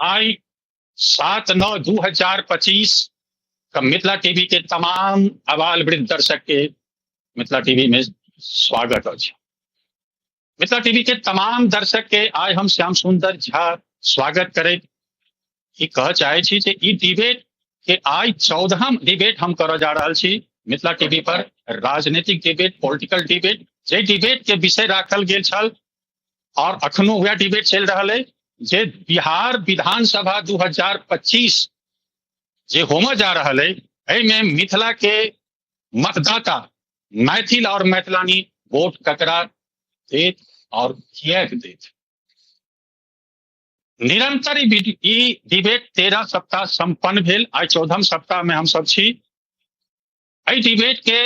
आइ 7/9/2025 का मिथिला टीवी के तमाम आबाल वृद्ध दर्शक के मिथिला टीवी में स्वागत अछि। मिथिला टीवी के तमाम दर्शक के आइ हम श्याम सुंदर झा स्वागत करैत ई कह चाहे छी जे ई डिबेट के आइ 14म डिबेट हम करऽ जा रहल छी मिथिला टीवी पर, राजनीतिक डिबेट, पॉलिटिकल डिबेट, जे डिबेट के विषय राखल गेल छल और अखनो वएह डिबेट चलि रहल है जे बिहार विधानसभा 2025 जे होमय जा रहल है, एहिमे मिथिला के मतदाता मैथिल और मैथिलानी वोट ककरा देत और किएक देत। निरंतर ई डिबेट 13 सप्ताह संपन्न भेल, आइ 14म सप्ताह में हम सब छी। एहि डिबेट के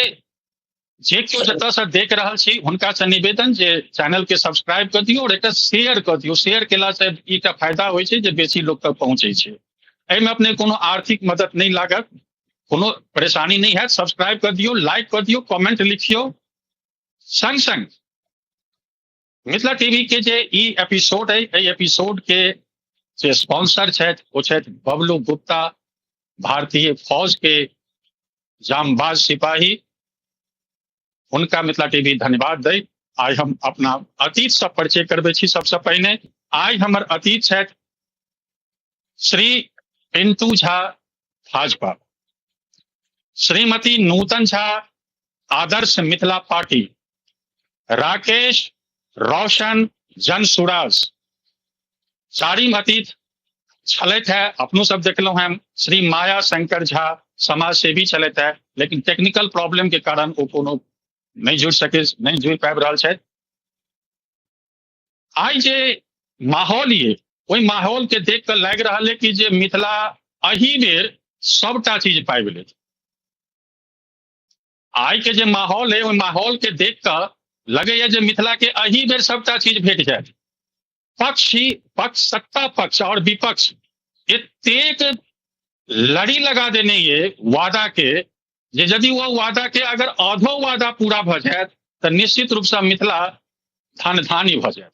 जे केओ जतऽ से देख रहल छी हुनका से निवेदन जे चैनल के सब्सक्राइब कर दियौ और एकटा शेयर कर दियौ। शेयर केला से एकटा फायदा होइ छै जे बेसी लोक तक पहुँचै छै। एहिमे अपने कोनो आर्थिक मदद नहि लागत, कोनो परेशानी नहि हैत। सब्सक्राइब कर दियौ, लाइक कर दियौ, कमेंट लिखियौ। संग संग मिथिला टीवी के जे ई एपिसोड है, एहि एपिसोड के जे स्पॉन्सर छथि ओ छथि बबलू गुप्ता, भारतीय फौज के जामबाज सिपाही। हुनका मिथिला टीवी धन्यवाद दै आइ हम अपना अतीत से परिचय करबै छी। सबसे पहिने आइ हमर अतीत छथि श्री पिंटू झा भाजपा, श्रीमती नूतन झा आदर्श मिथिला पार्टी, राकेश रोशन जन सुराज। चारिम अतीत छलथि है, अपनो सब देखलहुं हैं, श्री माया शंकर झा समाज सेवी छलथि है, लेकिन टेक्निकल प्रॉब्लम के कारण ओ कोनो नहीं जुड़ सके, नहीं जुड़ पाबि रहल छथि। आइ जे माहौल ये, ओहि माहौल के देख कऽ लागि रहल है कि जे मिथिला एहि बेर सबटा चीज पाबि लेत। आइ के जे माहौल है ओहि माहौल के देख कऽ लगैया जे मिथिला के एहि बेर सबटा चीज भेट जायत। पक्ष ही पक्ष, सत्ता पक्ष और विपक्ष एतेक लड़ी लगा देने ये वादा के जे यदि वो वादा के अगर आधो वादा पूरा भऽ जायत तऽ निश्चित रूप से मिथिला धन धानी भऽ जायत।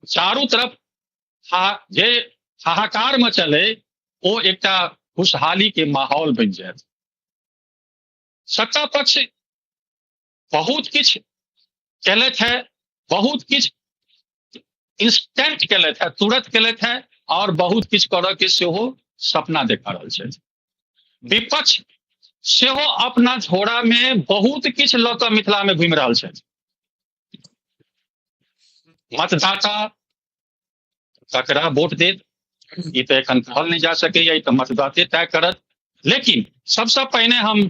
चारू तरफ जे हाहाकार मचल है ओ एकटा खुशहाली के माहौल बनि जायत। सत्ता पक्ष बहुत किछु केलथि है, बहुत किछु इंस्टेंट केलथि है, तुरंत केलथि है और बहुत किछु करऽ के सेहो सपना देखा रहल छथि। विपक्ष सेहो अपना झोरा में बहुत किछु लऽ कऽ मिथिला में घुमि रहल छथि। मतदाता ककरा वोट देत ई तऽ एखन कहल नहि जा सकैया, ई तऽ मतदाते तय करत। लेकिन सबसँ पहिने हम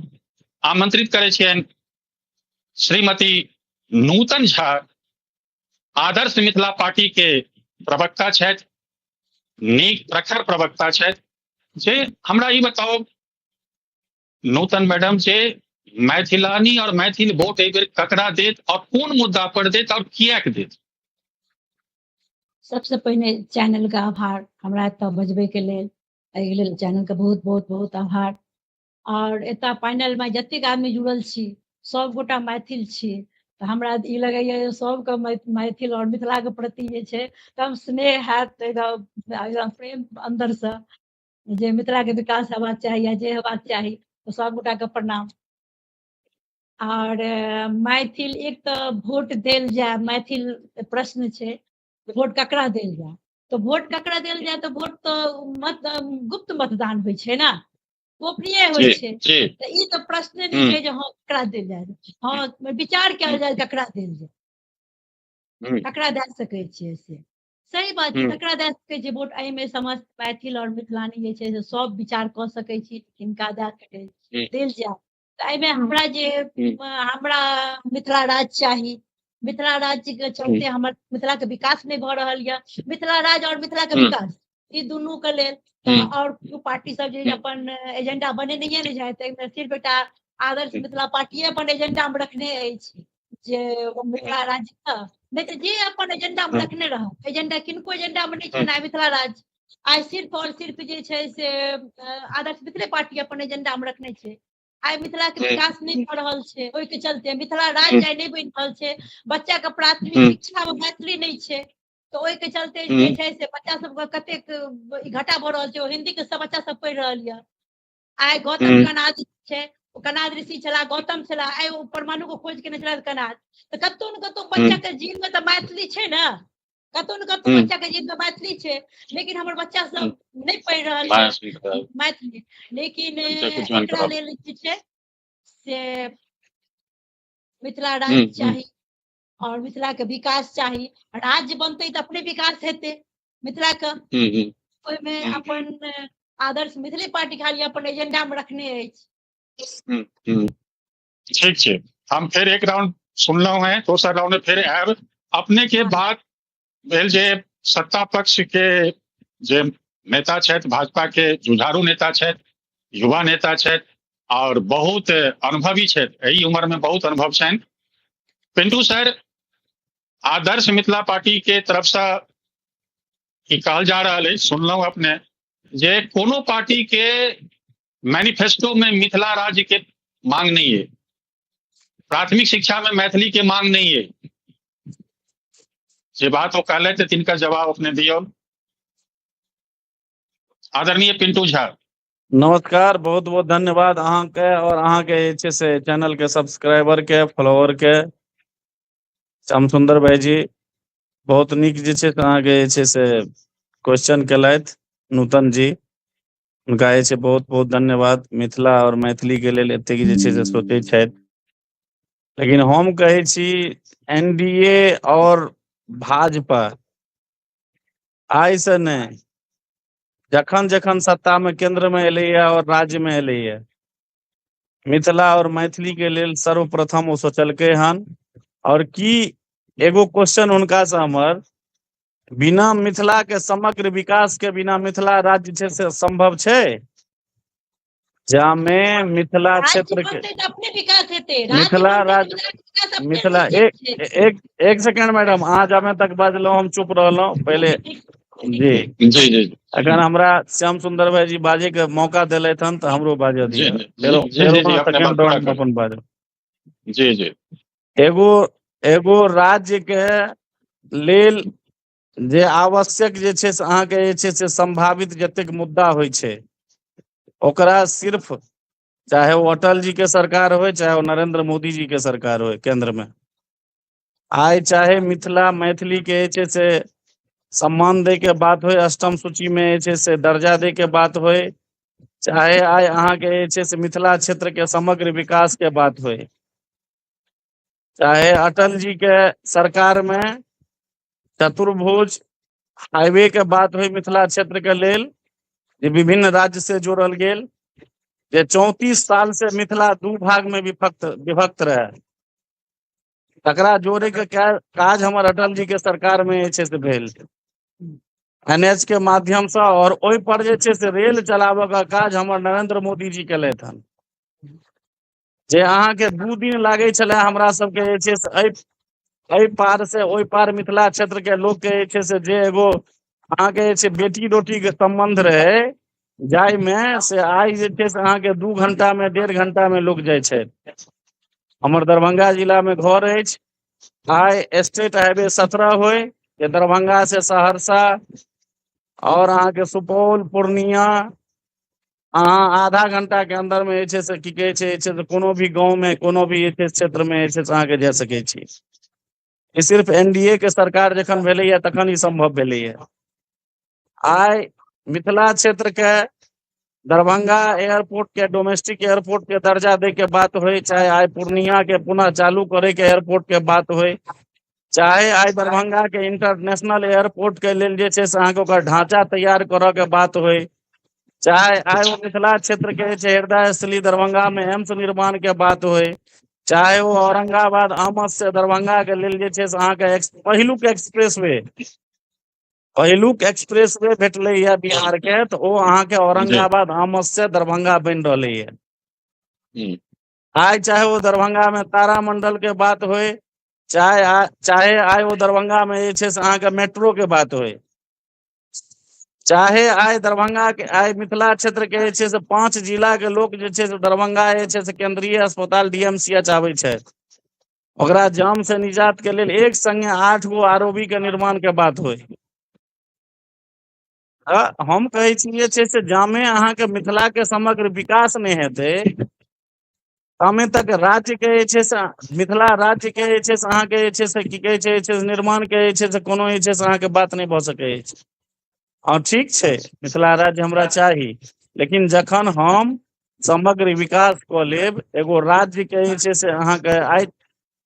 आमंत्रित करै छियनि श्रीमती नूतन झा, आदर्श मिथिला पार्टी के प्रवक्ता छथि, नीक प्रखर प्रवक्ता छथि। जे हमरा ई बताउ नूतन मैडम, जे मैथिलानी और मैथिल वोट एहि बेर ककरा देत और कोन मुद्दा पर देत और किएक देत? सबसे पहिने चैनल के आभार, हमरा एतऽ बजबै के लेल, एहि लेल चैनल के बहुत बहुत बहुत आभार। और एतऽ पैनल में जतेक आदमी जुड़ल छी सब गोटा मैथिल छी, तऽ हमरा ई लगैया जे सबके मैथिल और मिथिला के प्रति जे छै एकदम स्नेह हैत, एकदम एकदम प्रेम अंदर से जे मिथिला के विकास हेबाक चाही या जे हेबाक चाही, तऽ सब गोटा के प्रणाम। और मैथिल एक तऽ वोट देल जाय, मैथिल प्रश्न छै वोट ककरा देल जाय, तऽ वोट ककरा देल जाय, तऽ वोट तऽ मत गुप्त मतदान होइ छै ने, गोपनीय होइ छै, तऽ ई तऽ प्रश्न नहि छै जे हँ ककरा देल जाय, हँ विचार कयल जाय ककरा देल जाय, ककरा दए सकै छियै, से सही बात छै, ककरा दए सकै छियै वोट। एहिमे समस्त मैथिल और मिथिलानी जे छै से सब विचार कऽ सकै छी किनका दए सकै देल जाय। तऽ एहिमे हमरा जे हमरा मिथिला राज्य चाही, मिथिला राज्य के चलते हमर मिथिला के विकास नहि भऽ रहल यऽ, मिथिला राज्य और मिथिला के विकास ई दुनू के लेल और पार्टी सब जे अपन एजेंडा बनेनहिये नहि जाय, ताहिमे सिर्फ एकटा आदर्श मिथिला पार्टीए अपन एजेंडा मे रखने अछि जे मिथिला राज्य, नहि तऽ जे अपन एजेंडा मे रखने रहत, एजेंडा किनको एजेंडा मे नहि छनि मिथिला राज्य। आइ सिर्फ और सिर्फ जे छै से आदर्श मिथिले पार्टी अपन एजेंडा मे रखने छै। आइ मिथिला के विकास नहि भऽ रहल छै, ओहिके चलते मिथिला राज्य आइ नहि बनि रहल छै, बच्चा के प्राथमिक शिक्षा मे मैथिली नहि छै। तऽ ओहिके चलते जे छै से बच्चा सबके कतेक घाटा भऽ रहल छै। ओ हिन्दी के सब बच्चा सब पढ़ि रहल यऽ। आइ गौतम कनाद छै, ओ कनाद ऋषि छलाह, गौतम छलाह, आइ ओ परमाणु के खोज केने छलाह कनाद। तऽ कतौ ने कतौ बच्चा के जीन में तऽ मैथिली छै ने, कतौ ने कतौ बच्चा के जीन में मैथिली छै, लेकिन हमर बच्चा सब नहि पढ़ि रहल छै मैथिली। लेकिन एकरा लेल जे छै से मिथिला राज्य चाही और मिथिला के विकास चाही। राज्य बनतै तऽ अपने विकास हेतै मिथिला के। ओहिमे अपन आदर्श मिथिले पार्टी खाली अपन एजेंडा मे रखने अछि। ठीक छै, हम फेर एक राउंड सुनलहुं हैं, दोसर राउंड में फेर आयब। अपने के बात भेल जे सत्ता पक्ष के जे नेता छथि, भाजपा के जुझारू नेता छथि, युवा नेता छथि और बहुत अनुभवी छथि, एहि उम्र में बहुत अनुभव छनि। पिंटू सर, आदर्श मिथिला पार्टी के तरफ से ई कहल जा रहल अछि, सुनलहुं अपने, जे कोनो पार्टी के मैनिफेस्टो में मिथिला राज्य के मांग नहीं है, प्राथमिक शिक्षा में मैथिली के मांग नहीं है। जे बात वो कहले थे तिनका जवाब अपने दियो। आदरणीय पिंटू झा, नमस्कार, बहुत बहुत धन्यवाद अहाँके और अहाँके जे छै से चैनल के सब्सक्राइबर के, फॉलोअर के। श्याम सुंदर भाई जी बहुत नीक जे छै से अहाँके जे छै से क्वेश्चन केलथि नूतन जी, हुनका जे छै बहुत बहुत धन्यवाद। मिथिला और मैथिली के लेल एतेक जे छै से सोचै छथि। लेकिन हम कहै छी एनडीए और भाजपा आइ से नहि, जखन जखन सत्ता में केंद्र में एलैया और राज्य में एलैया, मिथिला और मैथिली के लेल सर्वप्रथम ओ सोचलकै हन। और की एगो क्वेश्चन हुनका से हमर, बिना मिथिला के समग्र विकास के बिना मिथिला राज्य छै से संभव छै? जामे मिथिला क्षेत्र के अपने विकास हेतै, मिथिला राज्य, मिथिला एक एक सेकेंड मैडम, अहाँ जामे तक बाजलहुँ हम चुप रहलहुँ पहिले। जी जी जी, अखन हमरा श्याम सुंदर भाई जी बाजे के मौका देलथि हन तऽ हमरो बाजऽ दिअ। सेकंड राउंड अपन बाजब। जी जी, एगो एगो राज्य के लेल जे आवश्यक जे छै से अहाँके जे छै से संभावित जतेक मुद्दा होइ छै ओकरा सिर्फ, चाहे ओ अटल जी के सरकार होय चाहे ओ नरेंद्र मोदी जी के सरकार होय केंद्र में, आइ चाहे मिथिला मैथिली के जे छै से सम्मान दै के बात होय, अष्टम सूची में जे छै से दर्जा दै के बात होय, चाहे आइ अहाँके जे छै से मिथिला क्षेत्र के समग्र विकास के बात होय, चाहे अटल जी के सरकार में चतुर्भुज हाईवे के बात होय मिथिला क्षेत्र के लेल जे विभिन्न राज्य से जोड़ल गेल, जे 34 साल से मिथिला दू भाग में विभक्त विभक्त रहे, तकरा जोड़े के काज हमर अटल जी के सरकार में जे छै से भेल एनएच के माध्यम से, और ओहि पर जे छै से रेल चलाबऽ के काज हमर नरेंद्र मोदी जी केलथि हन। जे अहाँके 2 दिन लागै छलै हमरा सबके जे छै से एहि पार से ओहि पार मिथिला क्षेत्र के लोक के जे छै से जे एगो अहाँके जे छै बेटी रोटी के सम्बन्ध रहे जाय में, से आइ जे छै से अहाँके 2 घंटा में 1.5 घंटा में लोक जाइ छै। हमर दरभंगा जिला में घर अछि, आइ स्टेट हाईवे 17 होय जे दरभंगा से सहरसा और अहाँके सुपौल पूर्णिया, अहाँ आधा घंटा के अंदर में जे छै से की कहै छै जे छै कोनो भी गाँव में कोनो भी जे छै क्षेत्र में जे छै से अहाँके जा सकै छी। ई सिर्फ एनडीए के सरकार जखन भेलैया तखन ई संभव भेलैया। आइ मिथिला क्षेत्र के दरभंगा एयरपोर्ट के डोमेस्टिक एयरपोर्ट के दर्जा दै के बात होय, चाहे आइ पूर्णिया के पुनः चालू करे के एयरपोर्ट के बात होय, चाहे आइ दरभंगा के इंटरनेशनल एयरपोर्ट के लेल जे छै से अहाँके ओकर ढांचा तैयार करऽ के बात होय, चाहे आइ ओ मिथिला क्षेत्र के जे छै हृदय स्थली दरभंगा में एम्स निर्माण के बात होय, चाहे ओ औरंगाबाद आमद से दरभंगा के लेल जे छै से अहाँके पहिलुक एक्सप्रेस वे भेटलै या बिहार के, तऽ ओ अहाँके औरंगाबाद आमद से दरभंगा बनि रहलै या। आइ चाहे ओ दरभंगा में तारामंडल के बात होय, चाहे चाहे आइ ओ दरभंगा में जे छै से अहाँके मेट्रो के बात होय, चाहे आइ दरभंगा के आइ मिथिला क्षेत्र के जे छै से 5 जिला के लोक जे छै से दरभंगा जे छै से केंद्रीय अस्पताल डीएमसीएच आबै छथि, ओकरा जाम से निजात के लेल एक संगे 8 गो आरओबी के निर्माण के बात होय। हम कहै छी जे छै से जामे अहाँके मिथिला के समग्र विकास नहि हेतै तामे तक राज्य के जे छै से मिथिला राज्य के जे छै से अहाँके जे छै से की कहै छै जे छै से निर्माण के जे छै से कोनो जे छै से अहाँके बात नहि भऽ सकै अछि। हँ ठीक छै, मिथिला राज्य हमरा चाही, लेकिन जखन हम समग्र विकास कऽ लेब एगो राज्य के जे छै से अहाँके आइ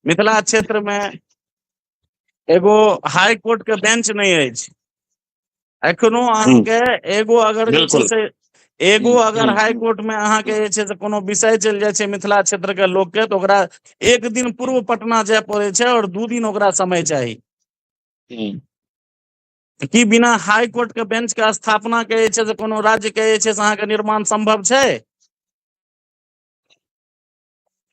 मिथिला क्षेत्र मे एगो हाई कोर्ट के बेंच नहि अछि एखनो अहाँके एगो अगर जे छै से एगो अगर हाई कोर्ट में अहाँके जे छै से कोनो विषय चलि जाइ छै मिथिला क्षेत्र के लोक के, तऽ ओकरा एक दिन पूर्व पटना जाय पड़ै छै और 2 दिन ओकरा समय चाही। की बिना हाई कोर्ट के बेंच के स्थापना के जे छै से कोनो राज्य के जे छै से अहाँके निर्माण संभव छै?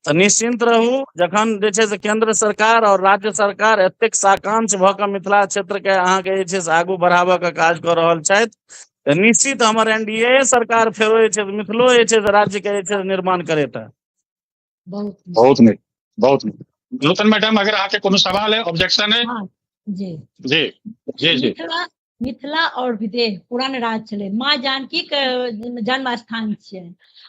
तऽ निश्चिंत रहू, जखन जे छै से केंद्र सरकार और राज्य सरकार एतेक साकांक्ष भऽ कऽ मिथिला क्षेत्र के अहाँके जे छै से आगू बढ़ाबऽ के काज कऽ रहल छथि, तऽ निश्चित हमर एनडीए सरकार फेरो जे छै मिथिलो जे छै से राज्य के जे छै निर्माण करेता। बहुत नीक, बहुत नीक। नूतन मैडम, अगर अहाँके कोनो सवाल है, ऑब्जेक्शन है? हाँ, जी जी जी जी। मिथिला और विदेह पुरान राज छलै, माँ जानकी के जन्म स्थान छियै।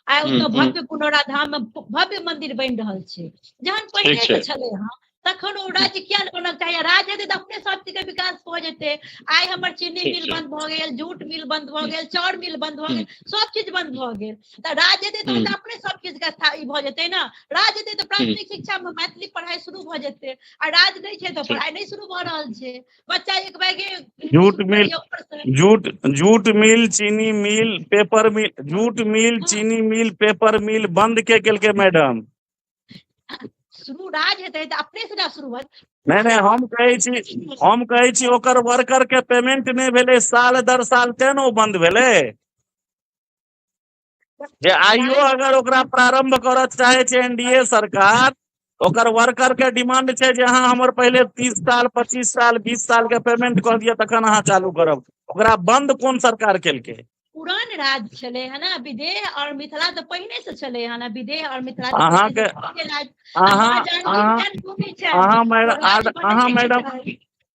आइ ओतऽ भव्य पुनौरा धाम में भव्य मंदिर बनि रहल छै। जहन पहिने से छलै हँ तखन ओ राज्य किया नहि बनल चाही? राज्य हेतै तऽ अपने सब चीज के विकास भऽ जेतै। आइ हमर चीनी मिल बंद भऽ गेल, जूट मिल बंद भऽ गेल, चाउर मिल बंद भऽ गेल, सब चीज बंद भऽ गेल। तऽ राज्य हेतै तऽ अपने सब चीज के ई भऽ जेतै ने। राज्य हेतै तऽ प्राथमिक शिक्षा मे मैथिली पढ़ाइ शुरू भऽ जेतै, आ राज्य नहि छै तऽ पढ़ाइ नहि शुरू भऽ रहल छै। बच्चा एक बैगे जूट मिल, जूट मिल, चीनी मिल, पेपर मिल, जूट मिल, चीनी मिल, पेपर मिल बंद के केलकै मैडम? शुरू राज हेतै तऽ अपने से शुरू होत। नहि नहि, हम कहै छी ओकर वर्कर के पेमेंट नहि भेलै साल दर साल, तें ने ओ बंद भेलै। जे आइयो अगर ओकरा प्रारंभ करऽ चाहे छै एनडीए सरकार, ओकर वर्कर के डिमांड छै जे अहाँ हमर पहिले 30 साल 25 साल 20 साल के पेमेंट कऽ दिअ तखन अहाँ चालू करब। ओकरा बंद कोन सरकार केलकै? पुरान राज छलै है ना विदेह और मिथिला तऽ पहिने से छलै है ना, विदेह और मिथिला। अहाँके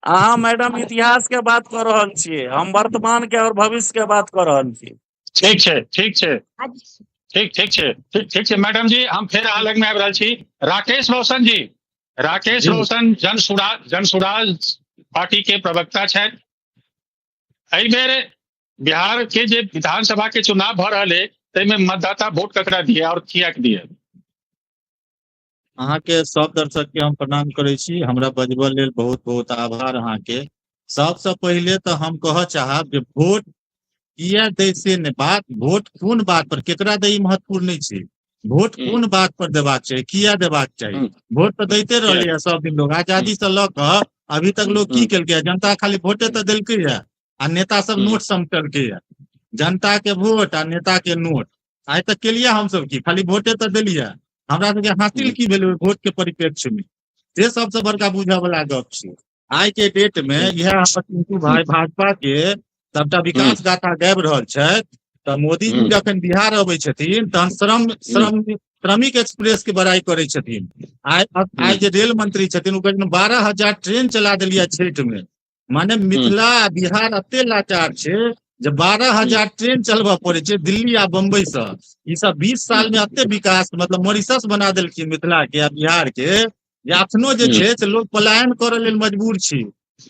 अहाँ मैडम इतिहास के बात कऽ रहल छियै, हम वर्तमान के और भविष्य के बात कऽ रहल छी। ठीक छै, ठीक छै, ठीक ठीक छै, ठीक ठीक छै मैडम जी। हम फेर अहाँ लग में आबि रहल छी। राकेश रोशन जी, राकेश रोशन जनसुराज पार्टी के प्रवक्ता छथि। एहि बेर बिहार के जे विधानसभा के चुनाव भऽ रहल है ताहिमे मतदाता वोट ककरा दिए और किया दिए? अहाँके सब दर्शक के हम प्रणाम करै छी। हमरा बजबऽ लेल बहुत बहुत आभार अहाँके। सबसँ पहिले तऽ हम कहऽ चाहब जे वोट किया दै से नहि बात, वोट कोन बात पर केकरा दै ई महत्वपूर्ण नहि छै। वोट कोन बात पर देबाक चाही, किया देबाक चाही। वोट तऽ दैते रहलै सब दिन लोग, आजादी से लऽ कऽ अभी तक लोग की केलकै? जनता खाली वोटे तऽ देलकै या आ नेता सब नोट समटलकै या। जनता के वोट आ नेता के नोट। आइ तक केलियै हमसब की? खाली वोटे तऽ देलियै। हमरा सबके हासिल की भेलै वोट के परिप्रेक्ष्य में? से सबसे बड़का बुझऽ वाला गप छै आइ के डेट में। इएह हमर पिंटू भाई भाजपा के सबटा विकास गाथा गाबि रहल छथि, तऽ मोदी जी जखन बिहार अबै छथिन तहन श्रम श्रम श्रमिक एक्सप्रेस के बड़ाई करै छथिन। आइ आइ जे रेल मंत्री छथिन ओ कहै 12,000 ट्रेन चला देलियै छठि में। माने मिथिला आ बिहार एते लाचार छै जे 12,000 ट्रेन चलबऽ पड़ै छै दिल्ली आ बम्बई से। ई सब 20 साल में एते विकास, मतलब मॉरिशस बना देलखिन मिथिला के आ बिहार के, जे अखनो जे छै से लोग पलायन करऽ लेल मजबूर छै।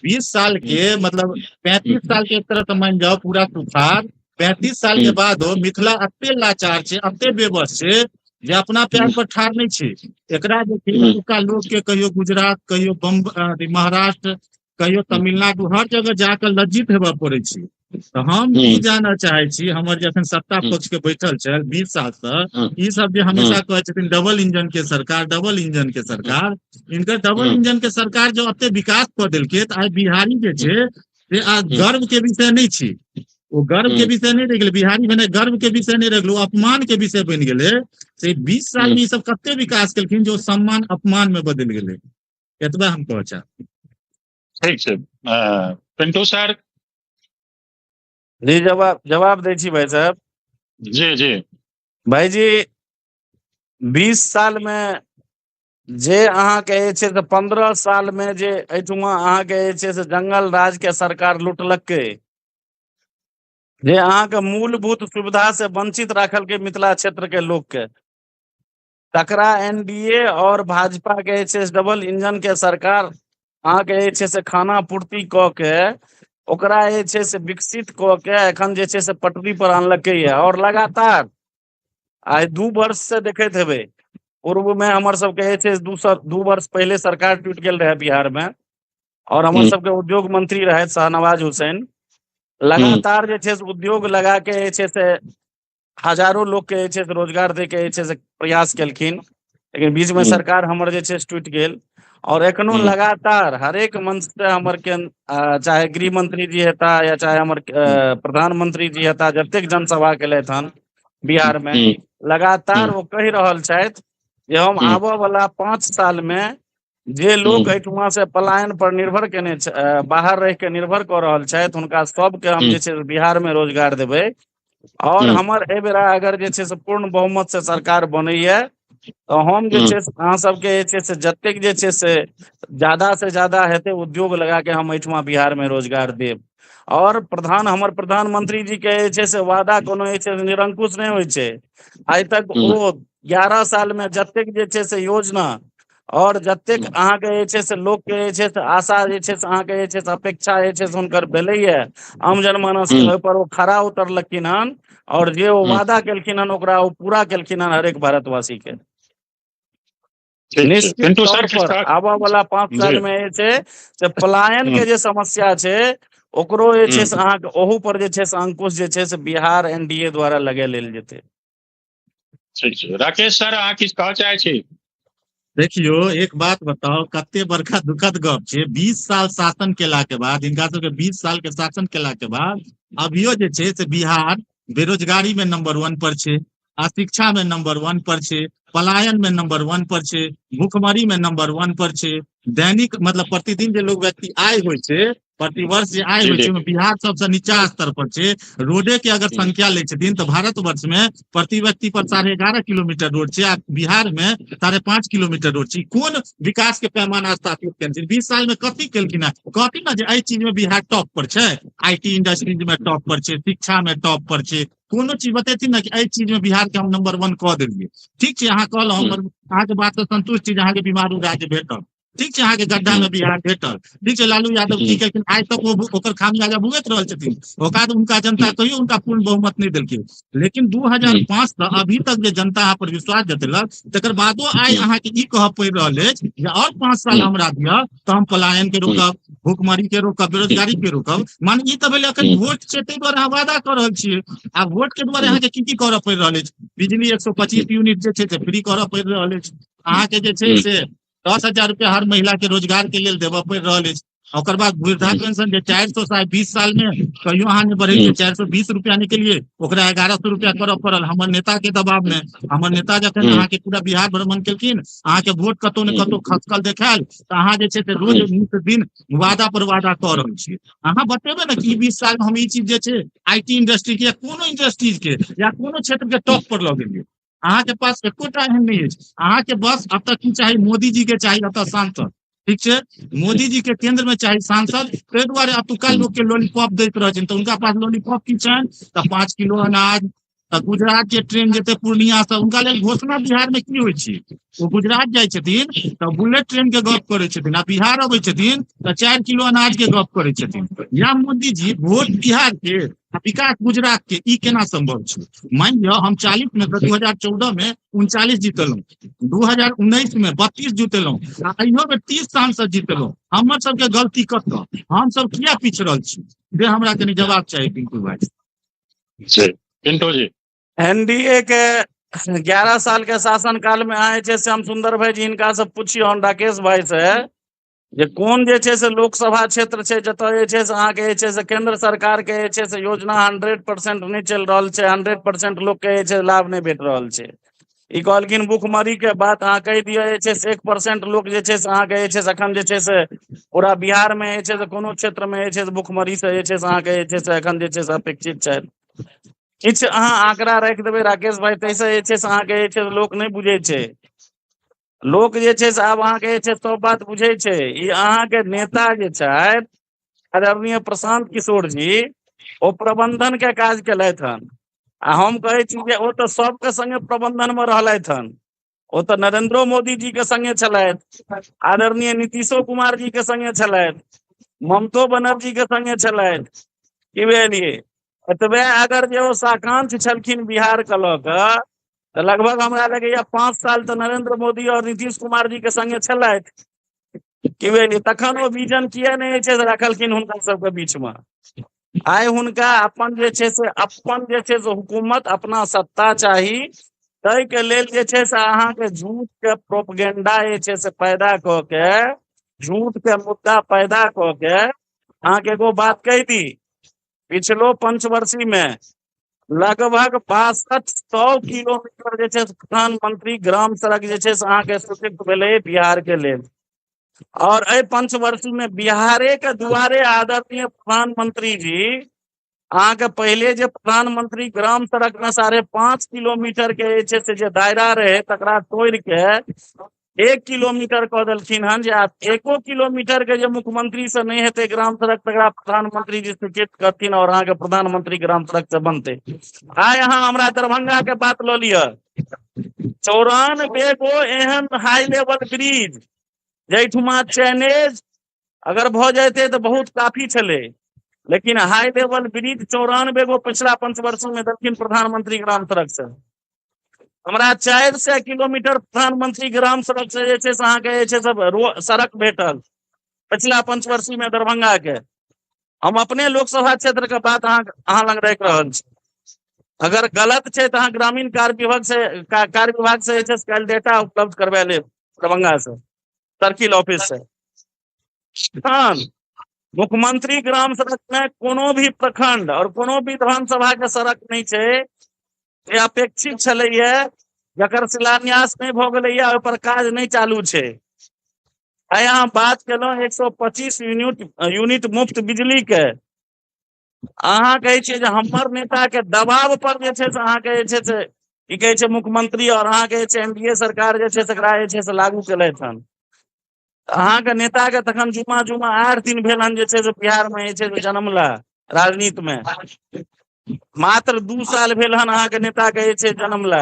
20 साल के मतलब 35 साल के एक तरह से मान जाओ पूरा सुखाड़, 35 साल के बादो मिथिला एते लाचार छै, एते बेबस छै जे अपना पैर पर ठाढ़ नहि छै। एकरा जे छै एतुका लोक के कहियो गुजरात, कहियो बम्बई, महाराष्ट्र, कहियो तमिलनाडु, हर जगह जाकऽ लज्जित हेबऽ पड़ै छै। तऽ हम की जानऽ चाहै छी, हमर जखन सत्ता पक्ष के बैठल छल 20 साल से, ई सब जे हमेशा कहै छथिन डबल इंजन के सरकार, डबल इंजन के सरकार, इनकर डबल इंजन के सरकार जो एते विकास कऽ देलकै तऽ आइ बिहारी जे छै से आ गर्व के विषय नहि छै। ओ गर्व के विषय नहि रहि गेलै, बिहारी भेनाइ गर्व के विषय नहि रहि गेलै, ओ अपमान के विषय बनि गेलै। से 20 साल में ई सब कते विकास केलखिन जो सम्मान अपमान में बदलि गेलै। एतबा हम कहऽ चाहब। ठीक छै पिंटू सर जी, जवाब दै छी भाई साहब। जी जी भाई जी, 20 साल में जे अहाँके जे छै से 15 साल मे जे एहिठुमा अहाँके जे छै से जंगल राज के सरकार लूटलकै, जे अहाँके मूलभूत सुविधा से वंचित राखलकै मिथिला क्षेत्र के लोक के, तकरा एनडीए और भाजपा के जे छै से डबल इंजन के सरकार अहाँके जे छै से खाना पूर्ति कऽ के ओकरा जे छै से विकसित कऽ के एखन जे छै से पटरी पर आनलकै ये। और लगातार आइ 2 वर्ष से देखैत हेबै, पूर्व में हमर सबके जे छै 2 वर्ष पहिले सरकार टूटि गेल रहे बिहार में, और हमर सबके उद्योग मंत्री रहथि शाहनवाज हुसैन, लगातार जे छै से उद्योग लगा के जे छै से हजारों लोग के जे छै से रोजगार दे के जे छै से प्रयास केलखिन, लेकिन बीच में सरकार हमर जे छै से टूटि गेल। और एखनो लगातार हरेक मंच से हमर के चाहे गृह मंत्री जी हेता या चाहे हमर प्रधानमंत्री जी हेता, जतेक जनसभा केलथि हन बिहार में, लगातार ओ कहि रहल छथि जे हम आबऽ वाला 5 साल में जे लोक एहिठुमा से पलायन पर निर्भर केने बाहर रहि के निर्भर कऽ रहल छथि, हुनका सबके हम जे छै बिहार में रोजगार देबै। और हमर एहि बेरा अगर जे छै से पूर्ण बहुमत से सरकार बनैया तऽ हम जे छै से अहाँ सबके जे छै से जतेक जे छै से ज्यादा से ज्यादा हेतै उद्योग लगा के हम एहिठुमा बिहार में रोजगार देब। और हमर प्रधानमंत्री जी के जे छै से वादा कोनो जे छै से निरंकुश नहि होइ छै। आइ तक ओ 11 साल में जतेक जे छै से योजना और जतेक अहाँके जे छै से लोक के जे छै से आशा जे छै से अहाँके जे छै से अपेक्षा जे छै से हुनकर भेलैया आम जनमानस के, ओहि पर ओ खरा उतरलखिन हन और जे ओ वादा केलखिन हन ओकरा ओ पूरा केलखिन हन हरेक भारतवासी के। निश्चित तौर पर आबऽ वाला 5 साल में जे छै से पलायन के जे समस्या छै ओकरो जे छै से अहाँके ओहू पर जे छै से अंकुश जे छै से बिहार एनडीए द्वारा लगे लेल जेतै। ठीक छै राकेश सर, अहाँ किछु कहऽ चाहै छी? देखियो एक बात बताओ, कते बड़का दुखद गप छै, 20 साल शासन केला के बाद, हिनका सबके 20 साल के शासन केला के बाद अभियो जे छै से बिहार बेरोजगारी में नंबर 1 पर छै, अशिक्षा में नंबर 1 पर छै, पलायन में नंबर 1 पर छै, भूखमरी में नंबर 1 पर छै, दैनिक मतलब प्रतिदिन जे लोग व्यक्ति आय होइ छै, प्रतिवर्ष जे आय होइ छै बिहार सबसे नीचा स्तर पर छै। रोडे के अगर संख्या लै छथिन तऽ भारतवर्ष में प्रति व्यक्ति पर 11.5 किलोमीटर रोड छै आ बिहार में 5.5 किलोमीटर रोड छै। कोन विकास के पैमाना स्थापित केने छै? 20 साल में कथी केलखिन हेँ? कहथिन ने जे एहि चीज में बिहार टॉप पर छै, IT industries में टॉप पर छै, शिक्षा में टॉप पर छै, कोनो चीज बतेथिन ने कि एहि चीज में बिहार के हम नंबर 1 कऽ देलियै। ठीक छै, अहाँ कहलहुँ, अहाँके बात से संतुष्ट छी जे अहाँके बीमारू राज्य भेटल, ठीक छै, अहाँके गड्ढा में बिहार भेटल, ठीक छै। लालू यादव की केलखिन, आइ तक ओ ओकर खामियाजा भुगति रहल छथिन, ओकर उनका जनता कहियो उनका पूर्ण बहुमत नहि देलखिन। लेकिन 2005 से अभी तक जे जनता अहाँ पर विश्वास जतेलक तकर बादो आइ अहाँके ई कहऽ पड़ि रहल अछि जे और 5 साल हमरा दिअ तऽ हम पलायन के रोकब, भूखमरी के रोकब, बेरोजगारी के रोकब। मान ई तऽ भेलै अखन वोट छै ताहि दुआरे अहाँ वादा कऽ रहल छियै, आ वोट के दुआरे अहाँके की की करऽ पड़ि रहल अछि? बिजली 125 यूनिट जे छै से फ्री करऽ पड़ि रहल अछि, अहाँके जे छै से 10,000 रुपया हर महिला के रोजगार के लेल देबऽ पड़ि रहल अछि। ओकर बाद वृद्धा पेंशन जे 400 20 साल में कहियो अहाँ नहि बढ़ेलियै, 420 रुपया निकलियै, ओकरा 1100 रुपया करऽ पड़ल हमर नेता के दबाव में। हमर नेता जखन अहाँके पूरा बिहार भ्रमण केलखिन, अहाँके वोट कतौ ने कतौ खसकल देखायल, तऽ अहाँ जे छै से रोज नित दिन वादा पर वादा कऽ रहल छियै। अहाँ बतेबै ने कि 20 साल में हम ई चीज जे छै IT industry के या कोनो इंडस्ट्रीज के या कोनो क्षेत्र के टॉप पर लऽ गेलियै। अहाँके पास एकोटा एहन नहि अछि। अहाँके बस एतऽ की चाही? मोदी जी के चाही एतऽ सांसद, ठीक छै, मोदी जी के केंद्र में चाही सांसद। ताहि दुआरे एतुका लोक के लॉलीपॉप दैत रहै छनि, तऽ हुनका पास लॉलीपॉप की छनि? तऽ 5 किलो अनाज। तऽ गुजरात के ट्रेन जेतै पूर्णिया से, हुनका लेल घोषणा बिहार में की होइ छै? ओ गुजरात जाइ छथिन तऽ बुलेट ट्रेन के गप करै छथिन, आ बिहार अबै छथिन तऽ 4 किलो अनाज के गप करै छथिन। या मोदी जी वोट बिहार के आ विकास गुजरात के, ई केना संभव छै? मानि लिअ हम 40 में 2014 में 39 जीतलहुँ, 2019 में 32 जीतलहुँ, आ अहियो में 30 सांसद जीतलहुँ। हमर सबके गलती कतऽ? हम सब किया पिछड़ल छी? जे हमरा कनि जवाब चाही पिंटू भाई। जी पिंटू जी, एनडीए के 11 साल के शासन काल में अहाँ जे छै से हम सुंदर भाई जी हिनका से पुछियौन, राकेश भाई से, जे कोन जे छै से लोकसभा क्षेत्र छै जतऽ जे छै से अहाँके जे छै से केंद्र सरकार के जे छै से योजना 100% नहि चलि रहल छै, 100% लोक के जे छै लाभ नहि भेट रहल छै। ई कहलखिन भूखमरी के बात अहाँ कहि दिअ जे छै से 1% लोक जे छै से अहाँके जे छै से एखन जे छै से पूरा बिहार में जे छै से कोनो क्षेत्र में जे छै से भूखमरी से जे छै से अहाँके जे छै से एखन जे छै से अपेक्षित छथि। किछु अहाँ आंकड़ा राखि देबै राकेश भाई, ताहिसँ जे छै से अहाँके जे छै से लोक नहि बुझै छै। लोक जे छै से आब अहाँके जे छै सब बात बुझै छै। ई अहाँके नेता जे छथि आदरणीय प्रशांत किशोर जी, ओ प्रबंधन के काज केलथि हन। आ हम कहै छी जे ओ तऽ सबके संगे प्रबंधन मे रहलथि हन। ओ तऽ नरेंद्रो मोदी जी के संगे छलथि, आदरणीय नीतीशो कुमार जी के संगे छलथि, ममतो बनर्जी के संगे छलथि। की बुझलियै? एतबे अगर जे ओ साकांक्ष छलखिन बिहार के लऽ कऽ, तऽ लगभग हमरा लगैया 5 साल तऽ नरेंद्र मोदी और नीतीश कुमार जी के संगे छलथि। की बुझलियै? तखन ओ विजन किया नहि जे छै से रखलखिन हुनका सबके बीच मे? आइ हुनका अपन जे छै से अपन जे छै से हुकूमत, अपना सत्ता चाही, ताहिके लेल जे छै से अहाँके झूठ के प्रोपगेंडा जे छै से पैदा कऽ के, झूठ के मुद्दा पैदा कऽ के। अहाँके एगो बात कहि दी, पिछलो पंचवर्षीय में लगभग 6200 किलोमीटर जे छै प्रधानमंत्री ग्राम सड़क जे छै से अहाँके स्वीकृत भेलै बिहार के लेल। और एहि पंचवर्षीय में बिहारे के दुआरे आदरणीय प्रधानमंत्री जी अहाँके पहिले जे प्रधानमंत्री ग्राम सड़क में 5.5 किलोमीटर के जे छै से जे दायरा रहे तकरा तोड़ के 1 किलोमीटर कऽ देलखिन हन, जे आब 1 किलोमीटर के जे मुख्यमंत्री से नहि हेतै ग्राम सड़क तकरा प्रधानमंत्री जी स्वीकृत करथिन और अहाँके प्रधानमंत्री ग्राम सड़क से बनतै। आइ अहाँ हमरा दरभंगा के बात लऽ लिअ, 94 गो एहन हाई लेवल ब्रिज जाहिठुमा चैनेज अगर भऽ जैतै तऽ बहुत काफी छलै, लेकिन हाई लेवल ब्रिज 94 गो पिछला पंचवर्षीय में देलखिन प्रधानमंत्री ग्राम सड़क से। हमरा 400 किलोमीटर प्रधानमंत्री ग्राम सड़क से जे छै से अहाँके जे छै से सड़क भेटल पिछला पंचवर्षीय में दरभंगा के। हम अपने लोकसभा क्षेत्र के बात अहाँ लग राखि रहल छी, अगर गलत छै तऽ अहाँ ग्रामीण कार्य विभाग से कार्य विभाग से जे छै से काल्हि डेटा उपलब्ध करवा लेब दरभंगा से, सर्किल ऑफिस से। मुख्यमंत्री ग्राम सड़क में कोनो भी प्रखंड और कोनो भी विधानसभा के सड़क नहीं छै जे अपेक्षित छलैया, जकर शिलान्यास नहि भऽ गेलैया, ओहि पर काज नहि चालू छै। आइ अहाँ बात केलहुँ 125 यूनिट मुफ्त बिजली के, अहाँ कहै छियै जे हमर नेता के दबाव पर जे छै से अहाँके जे छै से की कहै छै मुख्यमंत्री और अहाँके जे छै एनडीए सरकार जे छै से एकरा जे छै से लागू केलथि हन। अहाँके नेता के तखन जुमा जुमा 8 दिन भेल हन जे छै से बिहार में जे छै से जन्मला राजनीति में, मात्र 2 साल भेल हन अहाँके नेता के जे छै जन्मला।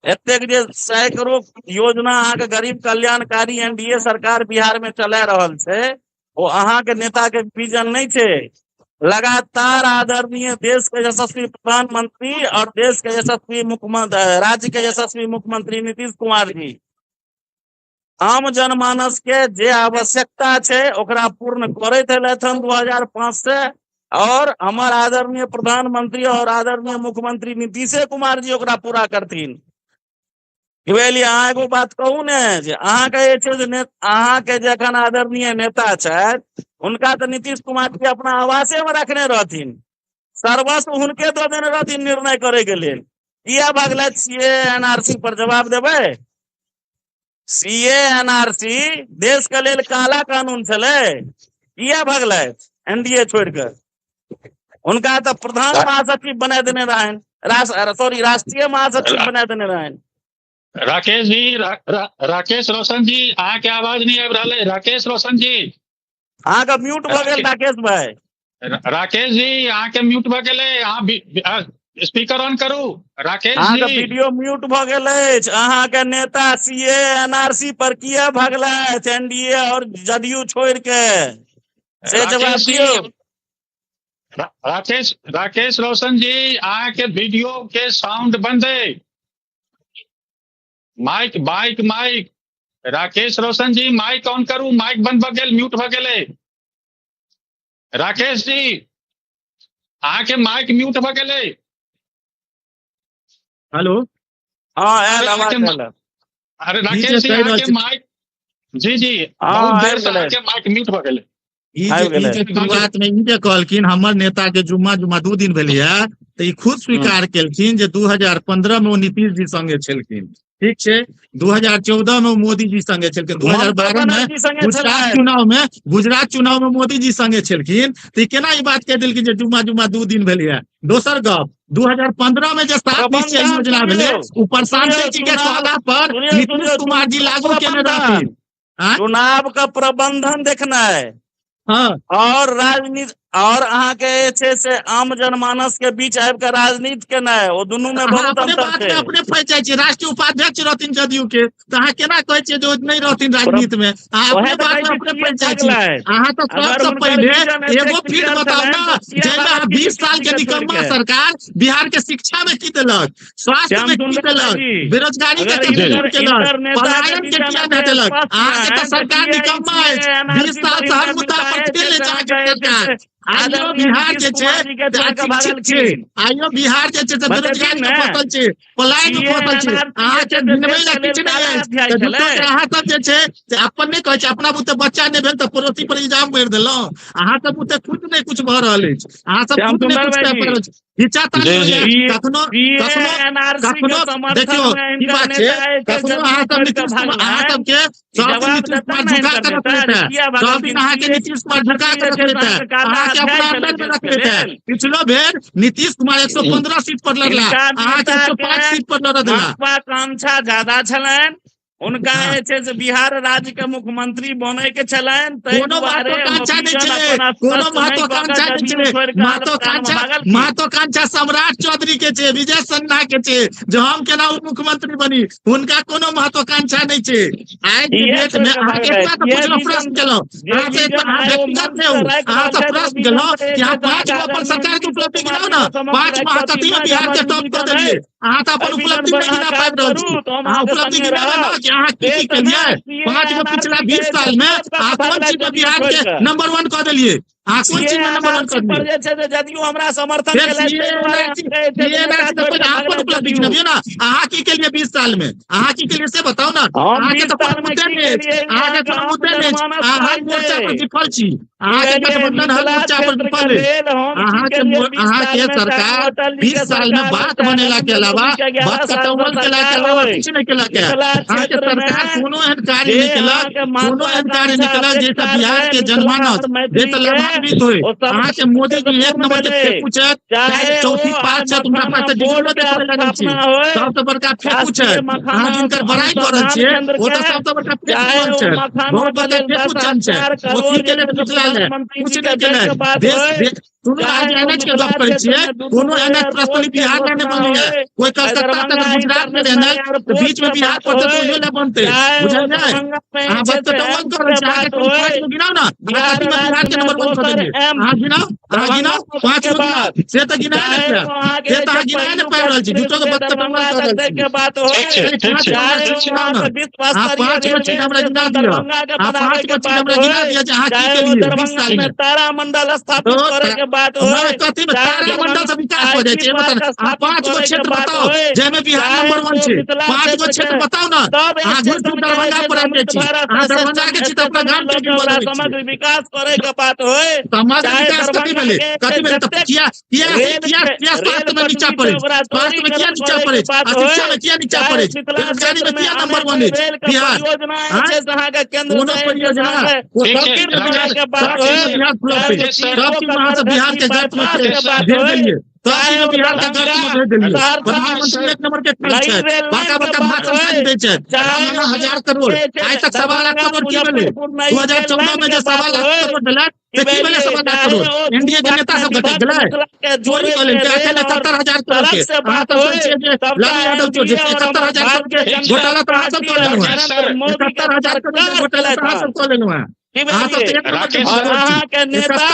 एतेक जे सैकड़ों योजना अहाँके गरीब कल्याणकारी एनडीए सरकार बिहार में चला रहल छै, ओ अहाँके नेता के विजन नहीं छै। लगातार आदरणीय देश के यशस्वी प्रधानमंत्री और देश के यशस्वी मुख्यमंत्री, राज्य के यशस्वी मुख्यमंत्री नीतीश कुमार जी आम जनमानस के जे आवश्यकता छै ओकरा पूर्ण करैत एलथि हन 2005 से, और हमर आदरणीय प्रधानमंत्री और आदरणीय मुख्यमंत्री नीतीशे कुमार जी ओकरा पूरा करथिन। अहाँ एगो बात कहू ने जे अहाँके जे छै से अहाँके जखन आदरणीय नेता छथि हुनका तऽ नीतीश कुमार जी अपना आवासे में रखने रहथिन, सर्वस्व हुनके दऽ देने रहथिन निर्णय करे के लेल। किया भागलथि सीए एनआरसी पर? जवाब देबै? सीए एनआरसी देश के लेल काला कानून छलै, किया भागलथि एनडीए छोड़ के? हुनका तऽ प्रधान महासचिव बना देने रहनि, राष्ट्रीय महासचिव बना देने रहनि। राकेश जी, राकेश रोशन जी, अहाँके आवाज नहीं आबि रहल है। राकेश रोशन जी अहाँके म्यूट भऽ गेल। राकेश भाई, राकेश जी अहाँके म्यूट भऽ गेलै, अहाँ स्पीकर ऑन करू। राकेश अहाँके वीडियो म्यूट भऽ गेल अछि। अहाँके नेता सीए एनआरसी पर किया भागलथि एनडीए और जदयू छोड़ के, से जवाब दियौ। राकेश रोशन जी अहाँके वीडियो के साउंड बंद है। Mic mic mic. Rakesh Roshan ji mic on करू, माइक बंद भऽ गेल, म्यूट भऽ गेलै। राकेश जी अहाँके माइक म्यूट भऽ गेलै। हेलो, हाँ आयल आवाज आयल। अरे राकेश जी अहाँके माइक, जी जी बहुत देर से अहाँके माइक म्यूट भऽ गेलै। शुरुआत में ई जे कहलखिन हमर नेता के जुम्मा जुम्मा 2 दिन भेलैया, तऽ ई खुद स्वीकार केलखिन जे 2015 में ओ नीतीश जी संगे छलखिन। ठीक छै, 2014 में मोदी जी संगे छलखिन, 2012 में गुजरात चुनाव में मोदी जी संगे छलखिन, तऽ केना ई बात कहि देलखिन जे जुम्मा जुम्मा 2 दिन भेलैया। दोसर गप, 2015 में जे 7 निश्चय योजना भेलै ओ प्रशांत जी के कहला पर नीतीश कुमार जी लागू केने रहथिन। चुनाव का प्रबंधन देखनाइ, हाँ, और राजनीति और अहाँ के जे छै से आम जनमानस के बीच आबि के राजनीति केनाइ, ओ दुनू में बहुत अंतर छै। अपने फंसि जाइ छियै, राष्ट्रीय उपाध्यक्ष रहथिन जदयू के, तऽ अहाँ केना कहै छियै जे नहि रहथिन राजनीति में? अहाँ अपने बात में अपने फंसि जाइ छी। अहाँ तऽ सबसँ पहिले एगो फील्ड बताउ ने जाहिमे अहाँ 20 साल के निकम्मा सरकार बिहार के शिक्षा में की देलक, स्वास्थ्य में की देलक, बेरोजगारी के केना दूर केलक, पलायन के किया नहि देलक। अहाँके तऽ सरकार निकम्मा अछि, 20 साल से हर मुद्दा पर फेल अछि अहाँके सरकार। आइयो बिहार जे छै अशिक्षित छै, आइयो बिहार जे छै बेरोजगारी में फसल छै, पलायन में फसल छै। अहाँके गिनबै लए किछु नहि अछि। अहाँ सब जे छै से अपन नहि कहै छै, अपना बुते बच्चा नहि भेल तऽ पड़ोसी पर इल्जाम मारि देलहुँ। अहाँ सब बुते खुद नहि कुछ भऽ रहल अछि, अहाँ सब खुद नहि कुछ कऽ रहल अछि। कखनो कखनो देखियौ ई बात छै, कखनो अहाँ सब नीतीश कुमार, अहाँ सबके सब दिन नीतीश कुमार झुका के रख लेते हैं, सब दिन अहाँके नीतीश कुमार झुका के रख लेते हैं, अहाँके अपना अंदर में रख लेते हैं। पिछलो बेर नीतीश कुमार 115 सीट पर लड़ला, अहाँके 105 सीट पर लड़ देला। महत्वाकांक्षा ज्यादा छलनि उनका, जे छै से बिहार राज्य के मुख्यमंत्री बने के छलनि। कोनो महत्वाकांक्षा नहि छलै, कोनो महत्वाकांक्षा नहि छलै। महत्वाकांक्षा सम्राट चौधरी के छै, विजय सिन्हा के छै, जे हम केना मुख्यमंत्री बनी, हुनका कोनो महत्वाकांक्षा नहि छै। आइ के डेट में अहाँके एकटा तऽ पुछलहुँ, प्रश्न केलहुँ अहाँसँ, अहाँ व्यक्तिगत नहि हो, अहाँसँ प्रश्न केलहुँ कि अहाँ 5 गो अपन सरकार के उपलब्धि गिनाउ ने, 5 गो अहाँ कथी में बिहार के टॉप कऽ देलियै? अहाँ तऽ अपन उपलब्धि नहि गिना पाबि रहल छी। अहाँ उपलब्धि गिनाबै ने कि अहाँ की की केलियै 5 गो पिछला 20 साल में अहाँ कोन चीज में बिहार के नंबर 1 कऽ देलियै? अहाँ कोन चीज में नंबर 1 कऽ देलियै? जदयू हमरा समर्थन अपन उपलब्धि गिनबियौ ने, अहाँ की केलियै 20 साल में, अहाँ की केलियै से बताउ ने। अहाँके तऽ कोनो मुद्दे नहि अछि, अहाँके कोनो मुद्दे नहि अछि। अहाँ हर मोर्चा पर विफल छी, अहाँके गठबंधन हर मोर्चा पर विफल अछि। अहाँके सरकार 20 साल में बात बनेला के अलावा, बात कटौवल केला के अलावा किछु नहि केलक। अहाँके सरकार कोनो एहन कार्य नहि केलक, कोनो एहन कार्य नहि केलक जाहिसँ बिहार के जनमानस जाहिसँ लाभान्वित होय। अहाँके मोदी जी 1 नंबर के फेकू छथि, चौथी पास छथि, हुनका पास तऽ डीजलो देखबै लागल छी, सबसँ बड़का फेकू छथि। अहाँ जिनकर बड़ाई कऽ रहल छियै ओ तऽ सबसँ बड़का फेकू छथि, बहुत बड़का फेकू छथि। ओ की केलथि मिथिला लए? किछु नहि केलथि। देश सुनू, आज एनएच के गप करै छियै, कोनो एनएच प्रस्तावित बिहार लए नहि बनैया, कोई कलकत्ता तक गुजरात में रहना तऽ बीच में बिहार पड़तै तऽ ओहियो लए बनतै, बुझलियै? अहाँ बस कटौवल कऽ रहल छी। अहाँके 5 गो गिनाउ ने, अहाँ कथी में बिहार के नंबर 1 कऽ देलियै? अहाँ गिनाउ, अहाँ गिनाउ, 5 गो गिनाउ, से तऽ गिना नहि पायब, से तऽ अहाँ गिना नहि पाबि रहल छी, झूठो के बस कटौवल कऽ रहल छी। अहाँ 5 गो चीज हमरा गिना दिअ, अहाँ 5 गो चीज हमरा गिना दिअ जे अहाँ की केलियै 20 साल में। तारामंडल स्थापित करे के बात कथी में तारामंडल से विकास हो जाइ छै? अहाँ 5 गो क्षेत्र बताउ जाहिमे बिहार नंबर 1 छै, 5 गो क्षेत्र बताउ ने। अहाँ घुरि फिर दरभंगा पर आबि जाइ छी, अहाँ दरभंगा के छी तऽ अपना गाम के समग्र विकास करे के बात होय। समग्र विकास कथी भेलै? कथी भेलै? तऽ किया किया किया किया स्वास्थ्य में नीचा पड़ै? स्वास्थ्य में किया नीचा पड़ै? शिक्षा में किया नीचा पड़ै? बेरोजगारी में किया नंबर 1 अछि बिहार? कोनो परियोजना सब चीज अहाँ सब बिहार के गर्त में भेज देलियै, सब चीज बिहार के गर्त में भेज देलियै। प्रधानमंत्री 1 नंबर के खर्च छथि, बड़का बड़का भाषण दै छथि, 1000 करोड़, आइ तक 1.25 लाख करोड़ की भेलै? 2014 में जे 1.25 लाख करोड़ भेलै से की भेलै? 1.25 लाख करोड़ एनडीए के नेता सब घटक गेलै, चोरी कऽ लेलकै। अखन 71,000 करोड़ के अहाँ सब कहै छियै जे लालू यादव चोर छै, 71,000 करोड़ के घोटाला तऽ अहाँ सब कऽ लेलहुँ हेँ, 71,000 करोड़ के घोटाला तऽ अहाँ सब कऽ लेलहुँ हेँ। अहाँके नेता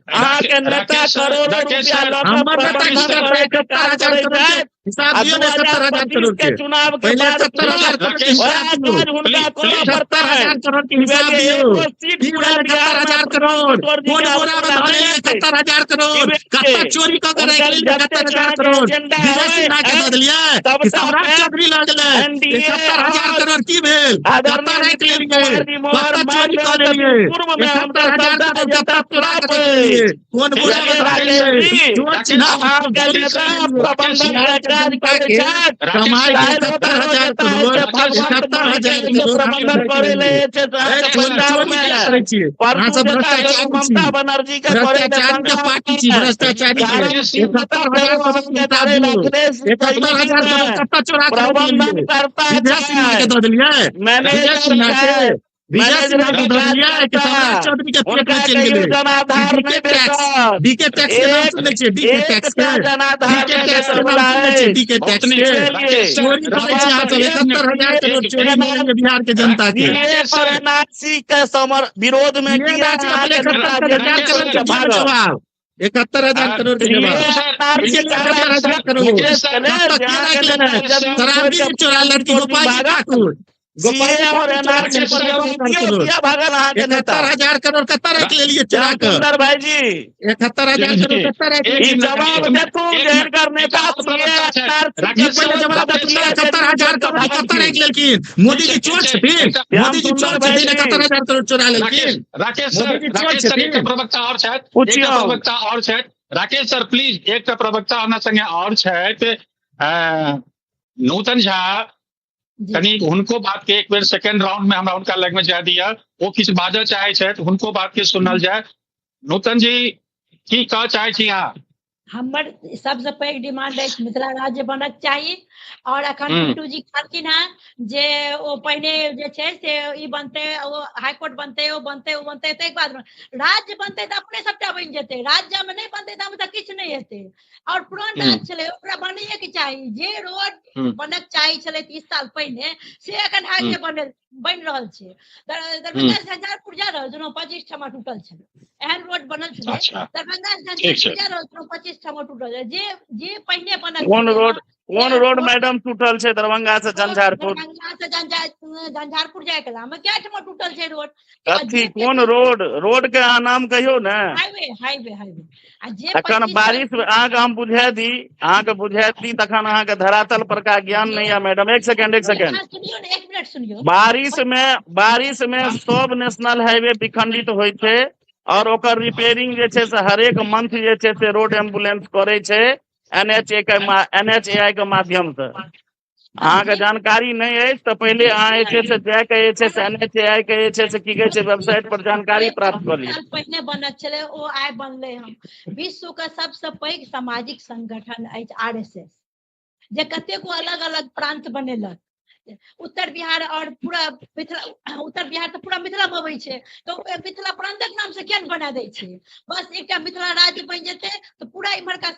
अहाँके नेता करोड़ों रुपया लऽ कऽ प्रबंधन करे के काज करै छथि। हिसाब दियौ ने 70,000 करोड़ के, चुनाव के पहिले बाद 70,000 करोड़ के हिसाब दियौ, काज हुनका करऽ 70,000 करोड़ के हिसाब दियौ। की भेलै 71,000 करोड़? कोन बोरा में धऽ लेलियै 71,000 करोड़? कतऽ चोरी कऽ के राखि लेलियै 71,000 करोड़? विजय सिन्हा के दऽ देलियै कि सम्राट चौधरी लऽ गेलै? 71,000 करोड़ की भेल? कतऽ राखि लेलियै? कतऽ चोरी कऽ लेलियै? 71,000 करोड़ कतऽ चोरा के राखि लेलियै? कोन बोरा में धऽ लेलियै? चोर चिन्हा। काज जनता करै के छथि। कमाई के काल्हि 71,000 ओतऽ जेता करोड़, जे भगवंत 71,000 मान के जे करोड़ अहाँ सब प्रबंधन राखि करै ले लेलियै। जे छै से ए अहाँके चोरी पंजाब चोरी मे, किया करै छियै? अहाँ परसू सब जेता फेरो भ्रष्टाचारी छी। ममता बनर्जी के करै ले भ्रष्टाचारी के पंजाब पार्टी छी, मे। भ्रष्टाचारी के। धर्म सिंह जेता 71,000 फेरो करोड़ के अहाँके हिसाब करै ले दियौ। अखिलेश 71,000 यूपी करोड़ मे कतऽ चोरा के राखि प्रबंधन लेलियै? करता विजय सिन्हा के छै, दऽ देलियै? विजय मैनेजर सिन्हा छै, के विजय सिन्हा मैनेजरक के दऽ काज देलियै कि करता, सम्राट चौधरी के पेट हुनका में चलि कहियो गेलै? कि जनाधार डीके नहि टैक्स, भेटल। डीके टैक्स के नाम एक सुनने छियै? डीके टैक्स एकटा के, जनाधार डीके नहि टैक्स भेटल के नाम वला सुनने छियै? अछि। डीके बहुत टैक्स नीक। के बुझलियै? राकेश सर, चोरी करै राकेश छी अहाँ सर, सब, एक मिनट, 71,000 करोड़ एक चोरी भऽ गेलै बिहार के जनता सी के। ए राकेश पर सर, एनआरसी के समर विरोध में सीए किया एनआरसी के पहिले अहाँके नेता 71,000 जमीन राकेश करोड़ छोड़ि के के दियौ भागल? जवाब। 71,000 आ, करोड़ के सी ए जवाब। पिंटू सर, एनआरसी के पिंटू लिए के 71,000 सर, करोड़ मुकेश सर, लेल कतऽ जे के अहाँके राखि नेता लेने? सर, जमीन शराबी छोड़ि जी चोरा के लड़की, छोड़ि गोपाल जी भागल? ठाकुर, सी गोपाल ए जी और ठाकुर चोरा के एनआरसी राकेश पर सर, जवाब 71,000 दियौ, करोड़, किया भागल अहाँके नेता? 71,000 करोड़ कतऽ राखि लेलियै चोरा श्याम कऽ? सुंदर भाईजी, 71,000 जी करोड़ कतऽ राखि एक ई लेलियै मिनट, चोरा जवाब एक कऽ? मिनट, देथुन एक जे मिनट, हिनकर एकटा नेता और सी ए प्रवक्ता छथि। एनआरसी ई के राकेश पहिले सर, विरोध जवाब में राकेश देथुन किया ने, सर, जमीन 71,000 छोड़ि के करोड़ भागल कतऽ छी? राखि लेलखिन? ठीक मोदी छै, जी ठीक चोर छै, छथिन? एकटा श्याम मोदी जी सुंदर चोर छथिन? भाईजी 71,000 करोड़ चोरा राकेश लेलखिन? राकेश मोदी सर, जी चोर राकेश सर, एकटा छथिन? प्रवक्ता और छथि, एकटा पुछियौ। प्रवक्ता और छथि। राकेश सर प्लीज, एकटा प्रवक्ता हमरा संगे और छथि, नूतन झा। जी कनि हुनको बात के एक बेर सेकेंड राउंड में हमरा हुनका लग में जाय दिअ, ओ किछु बाजऽ चाहे छथि, हुनको बात के सुनल जाय। नूतन जी, की कहऽ चाहे छी अहाँ? हमर सबसँ पैघ डिमांड अछि मिथिला राज्य बनक चाही। और अखन हम्म पिंटू जी कहलखिन हेँ जे ओ पहिने जे छै से ई बनतै, ओ हाईकोर्ट बनतै, ओ बनतै, ओ बनतै, ताहिके बाद राज्य बनतै तऽ अपने सबटा बनि जेतै। राज्य मे नहि बनतै तऽ तऽ किछु नहि हेतै। और पुरान हम्म राज्य छलै, ओकरा बनैए के चाही। जे रोड हम्म बनक चाही छलै 30 साल पहिने, से एखन हम्म हाईवे बनि रहल छै। हम्म दरभंगा से झंझारपुर जा रहल छलहुँ, 25 ठमा टूटल छलै, एहन रोड बनल छलै। अच्छा, दरभंगा से ठीक झंझारपुर छै। जा रहल छलहुँ, 25 ठमा टूटल छलै। जे जे पहिने बनल कोन छलै रोड, हँ, कोन से रोड रोड मैडम टूटल छै दरभंगा से रोड झंझारपुर? दरभंगा से झंझारपुर जाय कला मे कै ठमा टूटल छै रोड। आ कथी जे कोन 25 रोड? रोड के अहाँ नाम कहियौ ने। हाईवे हाईवे हाईवे आ जे अखन 25 साल बारिश अहाँके हम बुझा दी, अहाँके बुझा दी, तखन अहाँके धरातल पर का ज्ञान जे नहीं है मैडम। एक सेकेंड, एक सेकेंड। अहाँ सुनियौ ने, 1 मिनट सुनियौ। बारिश में सब नेशनल हाईवे विखंडित होइ छै और ओकर रिपेयरिंग जे छै से हरेक मंथ जे छै से रोड एम्बुलेंस करै छै एनएचए के, एनएचएआई के माध्यम से। अहाँके जे जानकारी नहि अछि तऽ पहिले अहाँ जे छै से जाके जे छै से एनएचएआई के जे छै से की कहै छै वेबसाइट पर जानकारी जे प्राप्त 25 कऽ लिअ। साल पहिने बनल छलै ओ आइ बनलै हन। विश्व के सबसँ पैघ सामाजिक संगठन अछि आरएसएस, जे कतेको अलग अलग प्रांत बनेलक। उत्तर बिहार और पूरा मिथिला, उत्तर बिहार तऽ पूरा मिथिला मे अबै छै, तऽ ओ मिथिला प्रांतक नाम से किया नहि बना दै छै? बस एकटा मिथिला राज्य बनि जेतै तऽ पूरा इम्हरका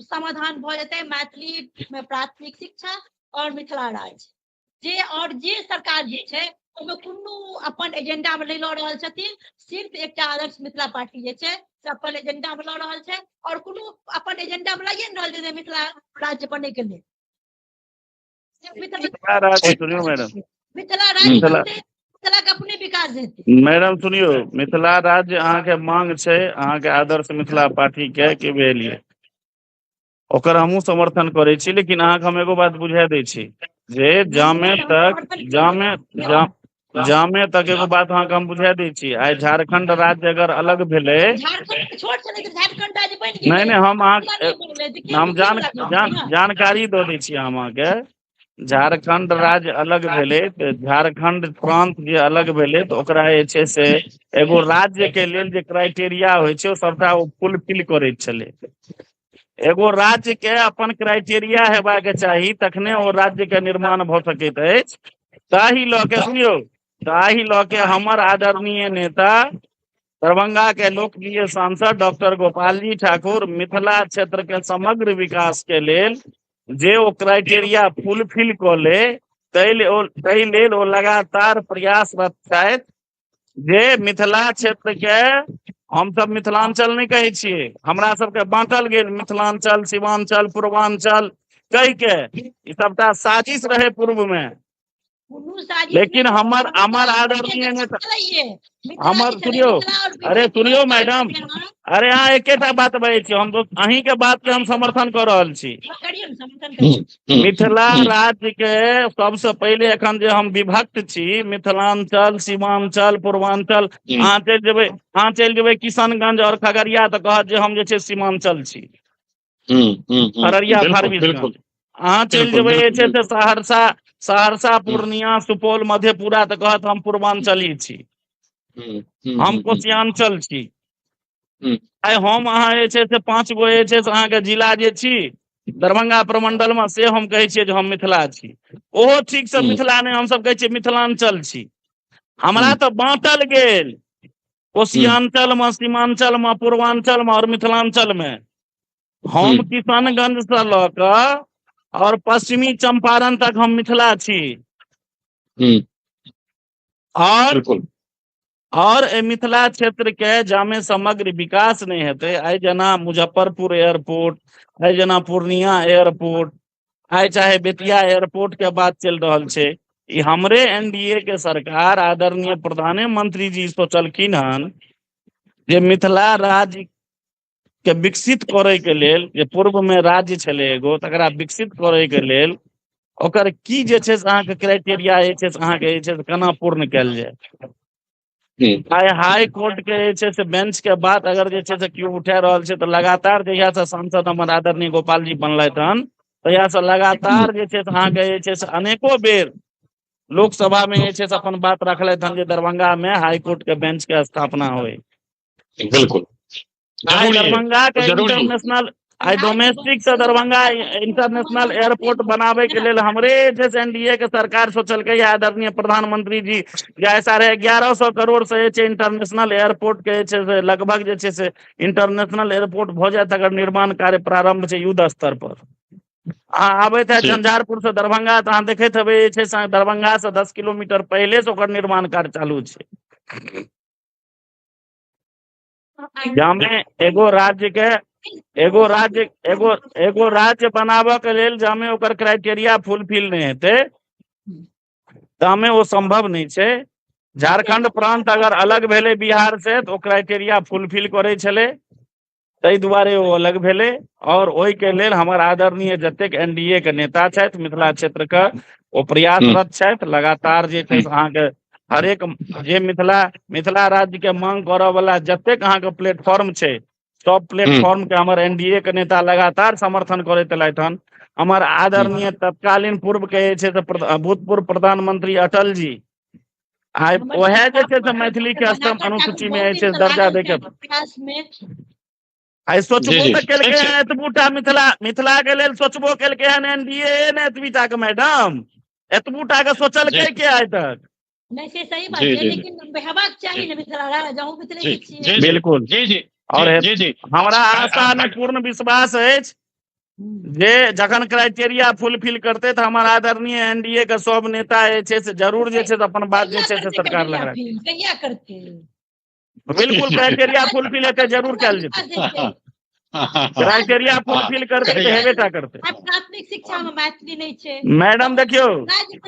समाधान भऽ जेतै। मैथिली मे प्राथमिक शिक्षा और मिथिला राज्य जे, और जे सरकार जे छै ओहिमे कोनो अपन एजेंडा मे नहि लऽ रहल छथिन। सिर्फ एकटा आदर्श मिथिला पार्टी जे छै से अपन एजेंडा मे लऽ रहल छै, और कोनो अपन एजेंडा मे लइए नहि रहल छै जे मिथिला राज्य बनै के लेल। मिथिला मिथिला राज्य सुनियौ मैडम, मिथिला राज्य मिथिला बनतै, मिथिला के अपने विकास हेतै। मैडम सुनियौ, मिथिला राज्य अहाँके मांग छै, अहाँके आदर्श मिथिला पार्टी के की बुझलियै, ओकर हमहूँ समर्थन करै छी। लेकिन अहाँके हम एगो बात बुझा दै छी जे नहि जामे हम तक समर्थन जामे जा जामे तक एगो बात अहाँके हम बुझा दै छी, आइ झारखंड राज्य अगर अलग भेलै, झारखंड छोट छलै तऽ झारखंड राज्य बनि नहि गेलै, नहि हम मिथिला अहाँ नहि बनलै तऽ के हम के जान वला गप छै जान ने। जानकारी दऽ दै छी हम अहाँके। झारखंड राज्य अलग भेलै तऽ झारखंड प्रांत जे अलग भेलै तऽ ओकरा जे छै से एगो राज्य के लेल जे क्राइटेरिया होइ छै ओ सबटा ओ फुलफिल करैत छलै। एगो राज्य के अपन क्राइटेरिया हेबाक चाही तखने ओ राज्य के निर्माण भऽ सकैत अछि। ताहि लऽ के सुनियौ, ताहि लऽ के हमर आदरणीय नेता दरभंगा के लोकप्रिय सांसद डॉक्टर गोपालजी ठाकुर मिथिला क्षेत्र के समग्र विकास के लेल जे ओ क्राइटेरिया फुलफिल कऽ ले ताहि लेल ओ लगातार प्रयासरत छथि जे मिथिला क्षेत्र के हमसब मिथिलांचल नहि कहै छियै, हमरा सबके बाँटल गेल मिथिलांचल, सीमांचल, पूर्वांचल कहि के, ई सबटा साजिश रहे पूर्व में। कोनो साजिश लेकिन नहि, हमर मिथिला हमर के आदरणीय नेता छलैये, मिथिला हमर के छलै, सुनियौ, मिथिला और अरे विभक्त सुनियौ भऽ मैडम, गेल हँ। अरे अहाँ एकेटा बात बजै छी, हम अहीं के बात के हम समर्थन कऽ रहल छी। करियौ ने, समर्थन करियौ। मिथिला राज्य के सबसे पहिले एखन जे हम विभक्त छी, मिथिलांचल, सीमांचल, पूर्वांचल, अहाँ चलि जेबै, अहाँ चलि जेबै किशनगंज और खगड़िया तऽ कहत जे हम जे छै सीमांचल छी, अररिया बिल्कुल फारबिसगंज। बिल्कुल। अहाँ चलि बिल्कुल जेबै जे बिल्कुल छै से सहरसा सहरसा हम्म, पूर्णिया सुपौल मधेपुरा, तऽ कहत हम पूर्वांचली छी, हम्म, हम्म, हम हम्म, कोसियांचल छी। हम्म, आइ हम अहाँ जे छै से 5 गो जे छै से अहाँके जिला जे छी दरभंगा प्रमंडल मे, से हम कहै छियै जे हम मिथिला छी। ओहो ठीक से हम्म, मिथिला नहि, हमसभ कहै छियै मिथिलांचल छी। हमरा हम्म, तऽ बाँटल गेल हम्म, कोसियांचल मे, सीमांचल मे, पूर्वांचल मे और मिथिलांचल मे। हम हम्म, किशनगंज से लऽ कऽ और पश्चिमी चंपारण तक हम मिथिला छी। हम्म, और बिल्कुल। और एहि मिथिला क्षेत्र के जामे समग्र विकास नहि हेतै, आइ जेना मुजफ्फरपुर एयरपोर्ट, आइ जेना पूर्णिया एयरपोर्ट, आइ चाहे बेतिया एयरपोर्ट के बात चलि रहल छै, ई हमरे एनडीए के सरकार आदरणीय प्रधानमंत्री जी सोचलखिन हन जे मिथिला राज्य के विकसित करे के लेल, जे पूर्व में राज्य छलै एगो, तकरा विकसित करे के लेल ओकर की जे छै से अहाँके क्राइटेरिया जे छै से अहाँके जे छै से केना पूर्ण कयल जाय। आइ हाई कोर्ट के जे छै से बेंच के बात अगर जे छै से केओ उठा रहल छै, तऽ लगातार जहिया से सांसद हमर आदरणीय गोपाल जी बनलथि हन, तहिया से लगातार जे छै से अहाँके जे छै से अनेको बेर लोकसभा में जे छै से अपन बात रखलथि हन जे दरभंगा में हाई कोर्ट के बेंच के स्थापना होय। बिल्कुल आइ जरूरी है, दरभंगा के जरूरी है। इंटरनेशनल, आइ डोमेस्टिक से दरभंगा इंटरनेशनल एयरपोर्ट बनाबे के लेल हमरे जे छै एनडीए के सरकार सोचलकै या आदरणीय प्रधानमंत्री जी जे आइ 1150 करोड़ से जे छै इंटरनेशनल एयरपोर्ट के जे छै से लगभग जे छै से इंटरनेशनल एयरपोर्ट भऽ जायत अगर निर्माण कार्य प्रारंभ छै युद्ध स्तर पर। अहाँ आबैत है झंझारपुर से दरभंगा तऽ अहाँ देखैत हेबै जे छै से दरभंगा से 10 किलोमीटर पहिले से ओकर निर्माण कार्य चालू छै। जामे एगो राज्य के एगो राज्य एगो एगो राज्य बनाबऽ के लेल जामे ओकर क्राइटेरिया फुलफिल नहि हेतै तामे ओ सम्भव नहि छै। झारखंड प्रांत अगर अलग भेलै बिहार से तऽ ओ क्राइटेरिया फुलफिल करै छलै, ताहि दुआरे ओ अलग भेलै। और ओहिके लेल हमर आदरणीय जतेक एनडीए के नेता छथि मिथिला क्षेत्र के, ओ प्रयासरत छथि लगातार जे छै से अहाँके हरेक जे मिथिला मिथिला राज्य के मांग करऽ वाला जतेक अहाँके प्लेटफॉर्म छै, सब प्लेटफॉर्म के हमर एनडीए के नेता लगातार समर्थन करैत एलथि हन। हमर आदरणीय तत्कालीन पूर्व के जे छै से भूतपूर्व प्रधानमंत्री अटल जी आइ ओएह जे छै से मैथिली के अष्टम अनुसूची मे जे छै दर्जा दै के आइ सोचबो तऽ केलकै हन एतबूटा मिथिला मिथिला के लेल सोचबो केलकै हन एनडीए ने एतबीटा के मैडम, एतबूटा के सोचलकै के आइ तक नहि, से सही बात छै, लेकिन हेबाक चाही ने मिथिला राज्य, अहूँ मिथिले के छियै। बिल्कुल जी जी। और जी जी, हमरा आशा ने पूर्ण विश्वास अछि जे जखन क्राइटेरिया फुलफिल करतै तऽ हमर आदरणीय एनडीए के सब नेता जे छै से जरूर जे छै से अपन बात जे छै से सरकार लग राखतै। कहिया करतै? बिल्कुल क्राइटेरिया फुलफिल हेतै, जरूर कयल जेतै। क्राइटेरिया फुलफिल करतै तऽ हेबे टा करतै। प्राथमिक शिक्षा मे मैथिली नहि छै मैडम। देखियौ,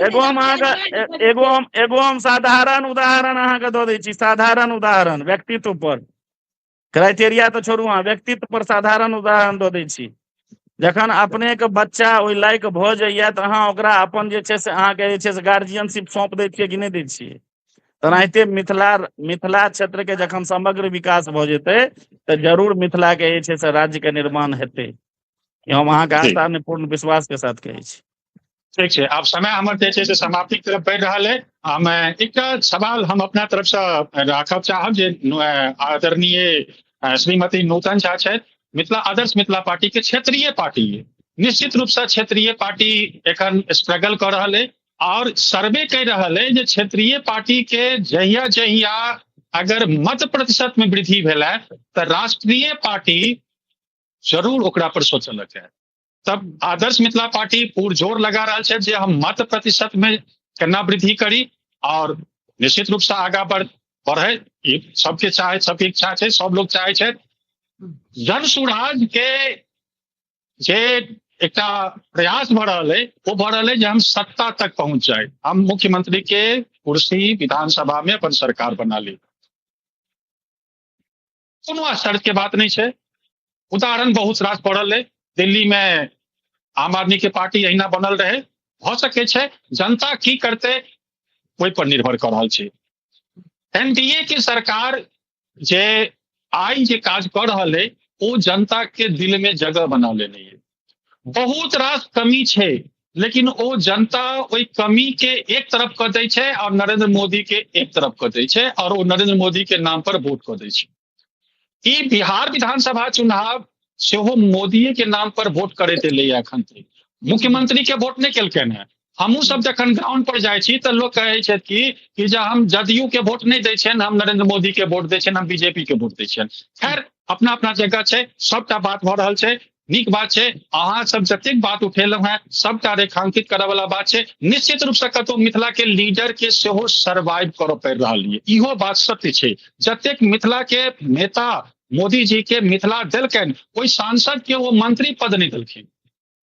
एगो हम अहाँके एगो हम एगो हम साधारण उदाहरण अहाँके दऽ दै छी, साधारण उदाहरण व्यक्तित्व पर, क्राइटेरिया तऽ छोड़ू, अहाँ व्यक्तित्व पर साधारण उदाहरण दऽ दै छी। जखन अपनेके बच्चा ओहि लायक भऽ जाइया तऽ अहाँ ओकरा अपन जे छै से अहाँके जे छै से गार्जियनशिप सौंप दै छियै कि नहि दै छियै? तेनाहिते मिथिला मिथिला क्षेत्र के जखन समग्र विकास भऽ जेतै तऽ जरूर मिथिला के जे छै से राज्य के निर्माण हेतै। हम अहाँके आशा ने पूर्ण विश्वास के साथ कहै छी। ठीक छै, आब समय हमर जे छै से समाप्तिक तरफ बढ़ि रहल है। हम एकटा सवाल हम अपना तरफ से राखब चाहब जे आदरणीय श्रीमती नूतन झा छथि, मिथिला आदर्श मिथिला पार्टी के क्षेत्रीय पार्टी है। निश्चित रूप से क्षेत्रीय पार्टी एखन स्ट्रगल कर रहल है और सर्वे कह रहल है जे क्षेत्रीय पार्टी के जहिया जहिया अगर मत प्रतिशत में वृद्धि भेल है तऽ राष्ट्रीय पार्टी जरूर ओकरा पर सोचलक है। तब आदर्श मिथिला पार्टी पुरजोर लगा रहल छै जे हम मत प्रतिशत में केना वृद्धि करी और निश्चित रूप से आगा बढ़े, ई सबके चाहे, सबके इच्छा छै, सब लोग चाहे छै। जन सुराज के जे एकटा प्रयास भऽ रहल है ओ भऽ रहल है जे हम सत्ता तक पहुंच जाए, हम मुख्यमंत्री के कुर्सी विधानसभा में अपन सरकार बना ली। कोनो आश्चर्य के बात नहीं छै। उदाहरण बहुत रास पड़ल है, दिल्ली में आम आदमी के पार्टी अहिना बनल रहे। भऽ सकै छै जनता की करते ओहि पर निर्भर कऽ रहल छै। एनडीए के सरकार जे आइ जे काज कऽ रहल है ओ जनता के दिल में जगह बना लेने है। बहुत रास कमी छै, लेकिन ओ जनता ओहि कमी के एक तरफ कऽ दै छै और नरेंद्र मोदी के एक तरफ कऽ दै छै और ओ नरेंद्र मोदी के नाम पर वोट कऽ दै छै। ई बिहार विधानसभा चुनाव सेहो मोदीए के नाम पर वोट करैत एलैए एखन तक, मुख्यमंत्री के वोट नहि केलकनि हेँ। हमहूँ सब जखन ग्राउंड पर जाइ छी तऽ लोक कहै छथि कि जे हम जदयू के वोट नहि दै छियनि, हम नरेंद्र मोदी के वोट दै छियनि, हम बीजेपी के वोट दै छियनि। खैर, अपना अपना जगह छै, सबटा बात भऽ रहल छै, नीक बात छै। अहाँ सब जतेक बात उठेलहुँ हेँ सबटा रेखांकित करऽ वाला बात छै। निश्चित रूप से कतौ मिथिला के लीडर के सेहो सर्वाइव करऽ पड़ि रहल ये, इहो बात सत्य छै। जतेक मिथिला के नेता मोदी जी के मिथिला देलकनि, ओहि सांसद के ओ मंत्री पद नहि देलखिन,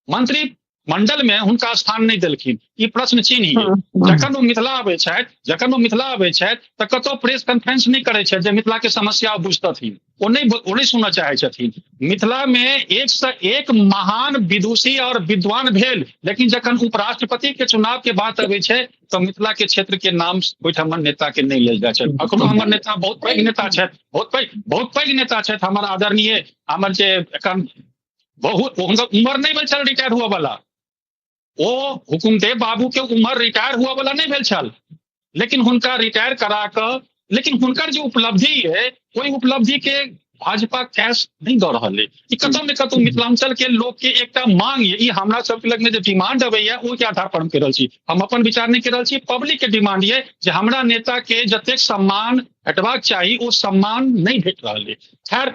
मंत्री मंडल में हुनका स्थान नहि देलखिन। ई प्रश्न चिन्ह ये। जखन ओ मिथिला आबै छथि, जखन ओ मिथिला आबै छथि तऽ कतौ प्रेस कॉन्फ्रेंस नहि करै छथि जे मिथिला के समस्या बुझतथिन, ओ नहि सुनऽ चाहै छथिन। मिथिला में एक से एक महान विदुषी और विद्वान भेल, लेकिन जखन उपराष्ट्रपति के चुनाव के बात अबै छै तऽ मिथिला के क्षेत्र के नाम ओहिठाम नेता के नहि लेल जाइ छै। अखनो हमर नेता बहुत पैघ नेता छथि, बहुत पैघ नेता छथि हमर आदरणीय, हमर जे एखन बहुत हुनकर उम्र नहि भेल छल रिटायर हुअ वाला, ओ हुकुमदेव बाबू के उम्र रिटायर हुअ वाला नहि भेल छल, लेकिन हुनका रिटायर करा कऽ, लेकिन हुनकर जे उपलब्धि है ओहि उपलब्धि के भाजपा कैश नहि दऽ रहल है। ई कतौ ने कतौ मिथिलांचल के लोक के एकटा मांग ये, ई हमरा सबके लगमे जे डिमांड अबैया ओहिके आधार पर हम कहि रहल छी, हम अपन विचार नहि कहि रहल छी, पब्लिक के डिमांड ये जे हमरा नेता के जतेक सम्मान भेटबाक चाही ओ सम्मान नहि भेट रहल है। खैर,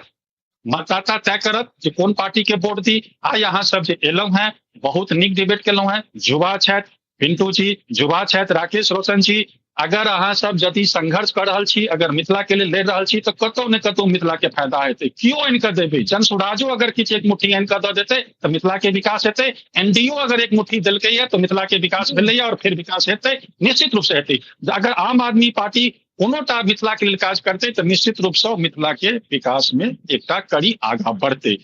मतदाता तय करत जे कोन पार्टी के वोट दी। आइ अहाँ सब जे एलहुं हैं बहुत नीक डिबेट केलहुं हैं, युवा छथि पिंटू जी, युवा छथि राकेश रोशन जी, अगर अहाँ सब यदि संघर्ष कर रहल छी, अगर मिथिला के लेल लड़ि रहल छी तऽ कतौ ने कतौ मिथिला के फायदा हेतै। केओ आनि कऽ देबै, जनसुराजो अगर किछु एक मुट्ठी आनि कऽ दऽ देतै तऽ मिथिला के विकास हेतै, एनडीओ अगर एक मुट्ठी देलकैया तऽ मिथिला के विकास भेलैया और फेर विकास हेतै, निश्चित रूप से हेतै। अगर आम आदमी पार्टी कोनो टा मिथिला के लेल काज करतै तऽ निश्चित रूप से मिथिला के विकास में एकटा कड़ी आगाँ बढ़तै।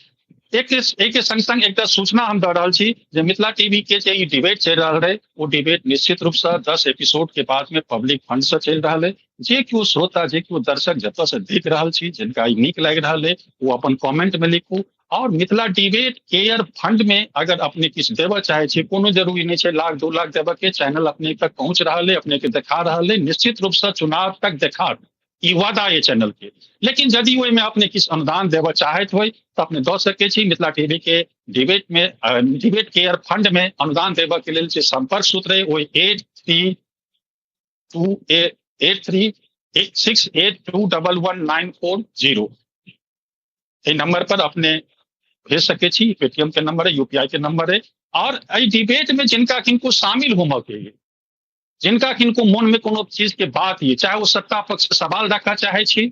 एक के संग संग एकटा सूचना हम दऽ रहल छी जे मिथिला टीवी के जे ई डिबेट चलि रहल रहै ओ डिबेट निश्चित रूप से 10 एपिसोड के बाद में पब्लिक फंड से चलि रहल है। जे केओ श्रोता, जे केओ दर्शक जतऽ से देख रहल छी, जिनका ई नीक लागि रहल है, ओ अपन कमेंट में लिखू। और मिथिला डिबेट केयर फंड में अगर अपने किछु देबऽ चाहै छी, कोनो जरूरी नहि छै लाख 2 लाख देबऽ के, चैनल अपने तक पहुंच रहल है, अपने के देखा रहल है, निश्चित रूप से चुनाव तक देखा ई वादा ये चैनल के। लेकिन यदि ओहिमे अपने किछु अनुदान देबऽ चाहैत होइ तऽ अपने दऽ सकै छी। मिथिला टीवी के डिबेट में, डिबेट केयर फंड में अनुदान देबऽ के लेल जे संपर्क सूत्र है ओ eight three two eight three eight six eight two double one nine four zero, एहि नंबर पर अपने भेज सकै छी। पेटीएम के नंबर है, यूपीआई के नंबर है। और एहि डिबेट में जिनका किनको शामिल होमऽ के ये, जिनका किनको मन में कोनो चीज के बात ये, चाहे वो सत्ता पक्ष के सवाल रखा चाहे छी,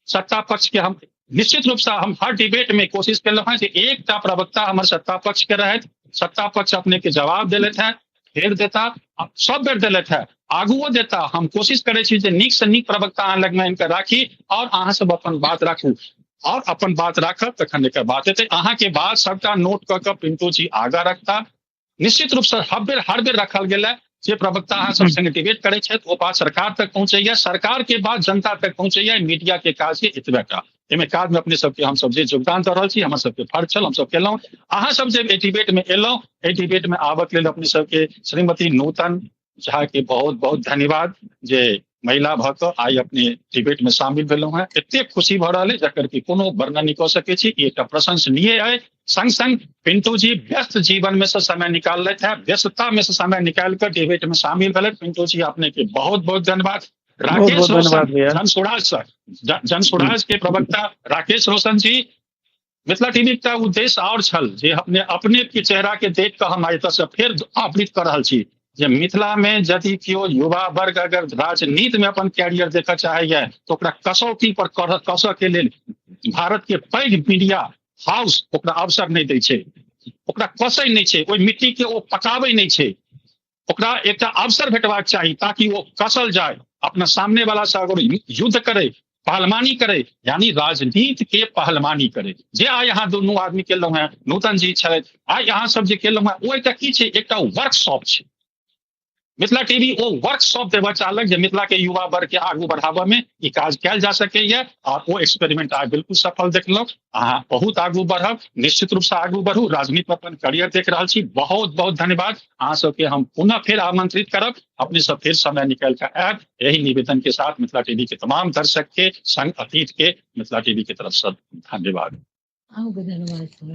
सत्ता पक्ष के हम निश्चित रूप से हम हर डिबेट में कोशिश केलहुँ हेँ जे एकटा प्रवक्ता हमर सत्ता पक्ष के रहथि, सत्ता पक्ष अपने के जवाब देलथि हेँ, फेर देता, सब बेर देलथि हेँ, आगुओ देता। हम कोशिश करै छी जे नीक से नीक प्रवक्ता अहाँ लगमे आनि कऽ राखी और अहाँ सब अपन बात राखू, और अपन बात राखब तखन एकर बात हेतै। अहाँके बात सबटा नोट कऽ कऽ पिंटू जी आगाँ रखता, निश्चित रूप से हर बेर रखल गेल है। जे प्रवक्ता अहाँ सब संगे डिबेट करै छथि ओ बात सरकार तक पहुँचैया, सरकार के बात जनता तक पहुँचैया। मीडिया के काज के एतबे टा, एहिमे काज में अपने सबके हम सब जे योगदान दऽ रहल छी, हमर सबके फर्ज छल, हम सब केलहुँ। अहाँ सब जे एहि डिबेट में एलहुँ, एहि डिबेट में आबक लेल अपने सबके श्रीमती नूतन झा के बहुत बहुत धन्यवाद जे महिला भऽ कऽ आइ अपने डिबेट में शामिल भेलहुँ हेँ। एतेक खुशी भऽ रहल है जकर कि कोनो वर्णन नहि कऽ सकै छी, ई एकटा प्रशंसनीय है। संग संग पिंटू जी व्यस्त जीवन में से समय निकाललथि है, व्यस्तता में से समय निकाल कर डिबेट में शामिल भेलथि। पिंटू जी अपने के बहुत बहुत धन्यवाद। राकेश बहुत रोशन, धन्यवाद भैया। जनसुराज सर, जनसुराज के प्रवक्ता राकेश रोशन जी, मिथिला टीवी का उद्देश्य और छल जे अपने अपने के चेहरा के देख कऽ हम एतऽ से फेर आवृत कऽ रहल छी जे मिथिला में यदि केओ युवा वर्ग अगर राजनीति में अपन कैरियर देखऽ चाहैया तऽ ओकरा कसौटी पर कसऽ के लेल भारत के पैघ मीडिया हाउस ओकरा अवसर नहि दै छै, ओकरा कसै नहि छै, ओहि मिट्टी के ओ पकाबै नहि छै। ओकरा एकटा अवसर भेटबाक चाही ताकि ओ कसल जाय, अपना सामने वाला से अगर युद्ध करे, पहलवानी करे, यानी राजनीति के पहलवानी करे। जे आइ अहाँ दुनू आदमी केलहुँ हेँ, नूतन जी छथि, आइ अहाँ सब जे केलहुँ हेँ, ओ एकटा की छै, एकटा वर्कशॉप छै। मिथिला टीवी ओ वर्कशॉप देबऽ चाहलक जे मिथिला के युवा वर्ग के आगू बढ़ाबऽ में ई काज कयल जा सकैया, और ओ एक्सपेरिमेंट आइ बिल्कुल सफल देखलहुँ। अहाँ बहुत आगू बढ़ब, निश्चित रूप से आगू बढ़ू, राजनीति में अपन करियर देख रहल छी। बहुत बहुत धन्यवाद अहाँ सबके, हम पुनः फेर आमंत्रित करब, अपने सब फेर समय निकालि कऽ आयब। यही निवेदन के साथ मिथिला टीवी के तमाम दर्शक के संग अतीत के मिथिला टीवी के तरफ से धन्यवाद। अहूँके धन्यवाद सर।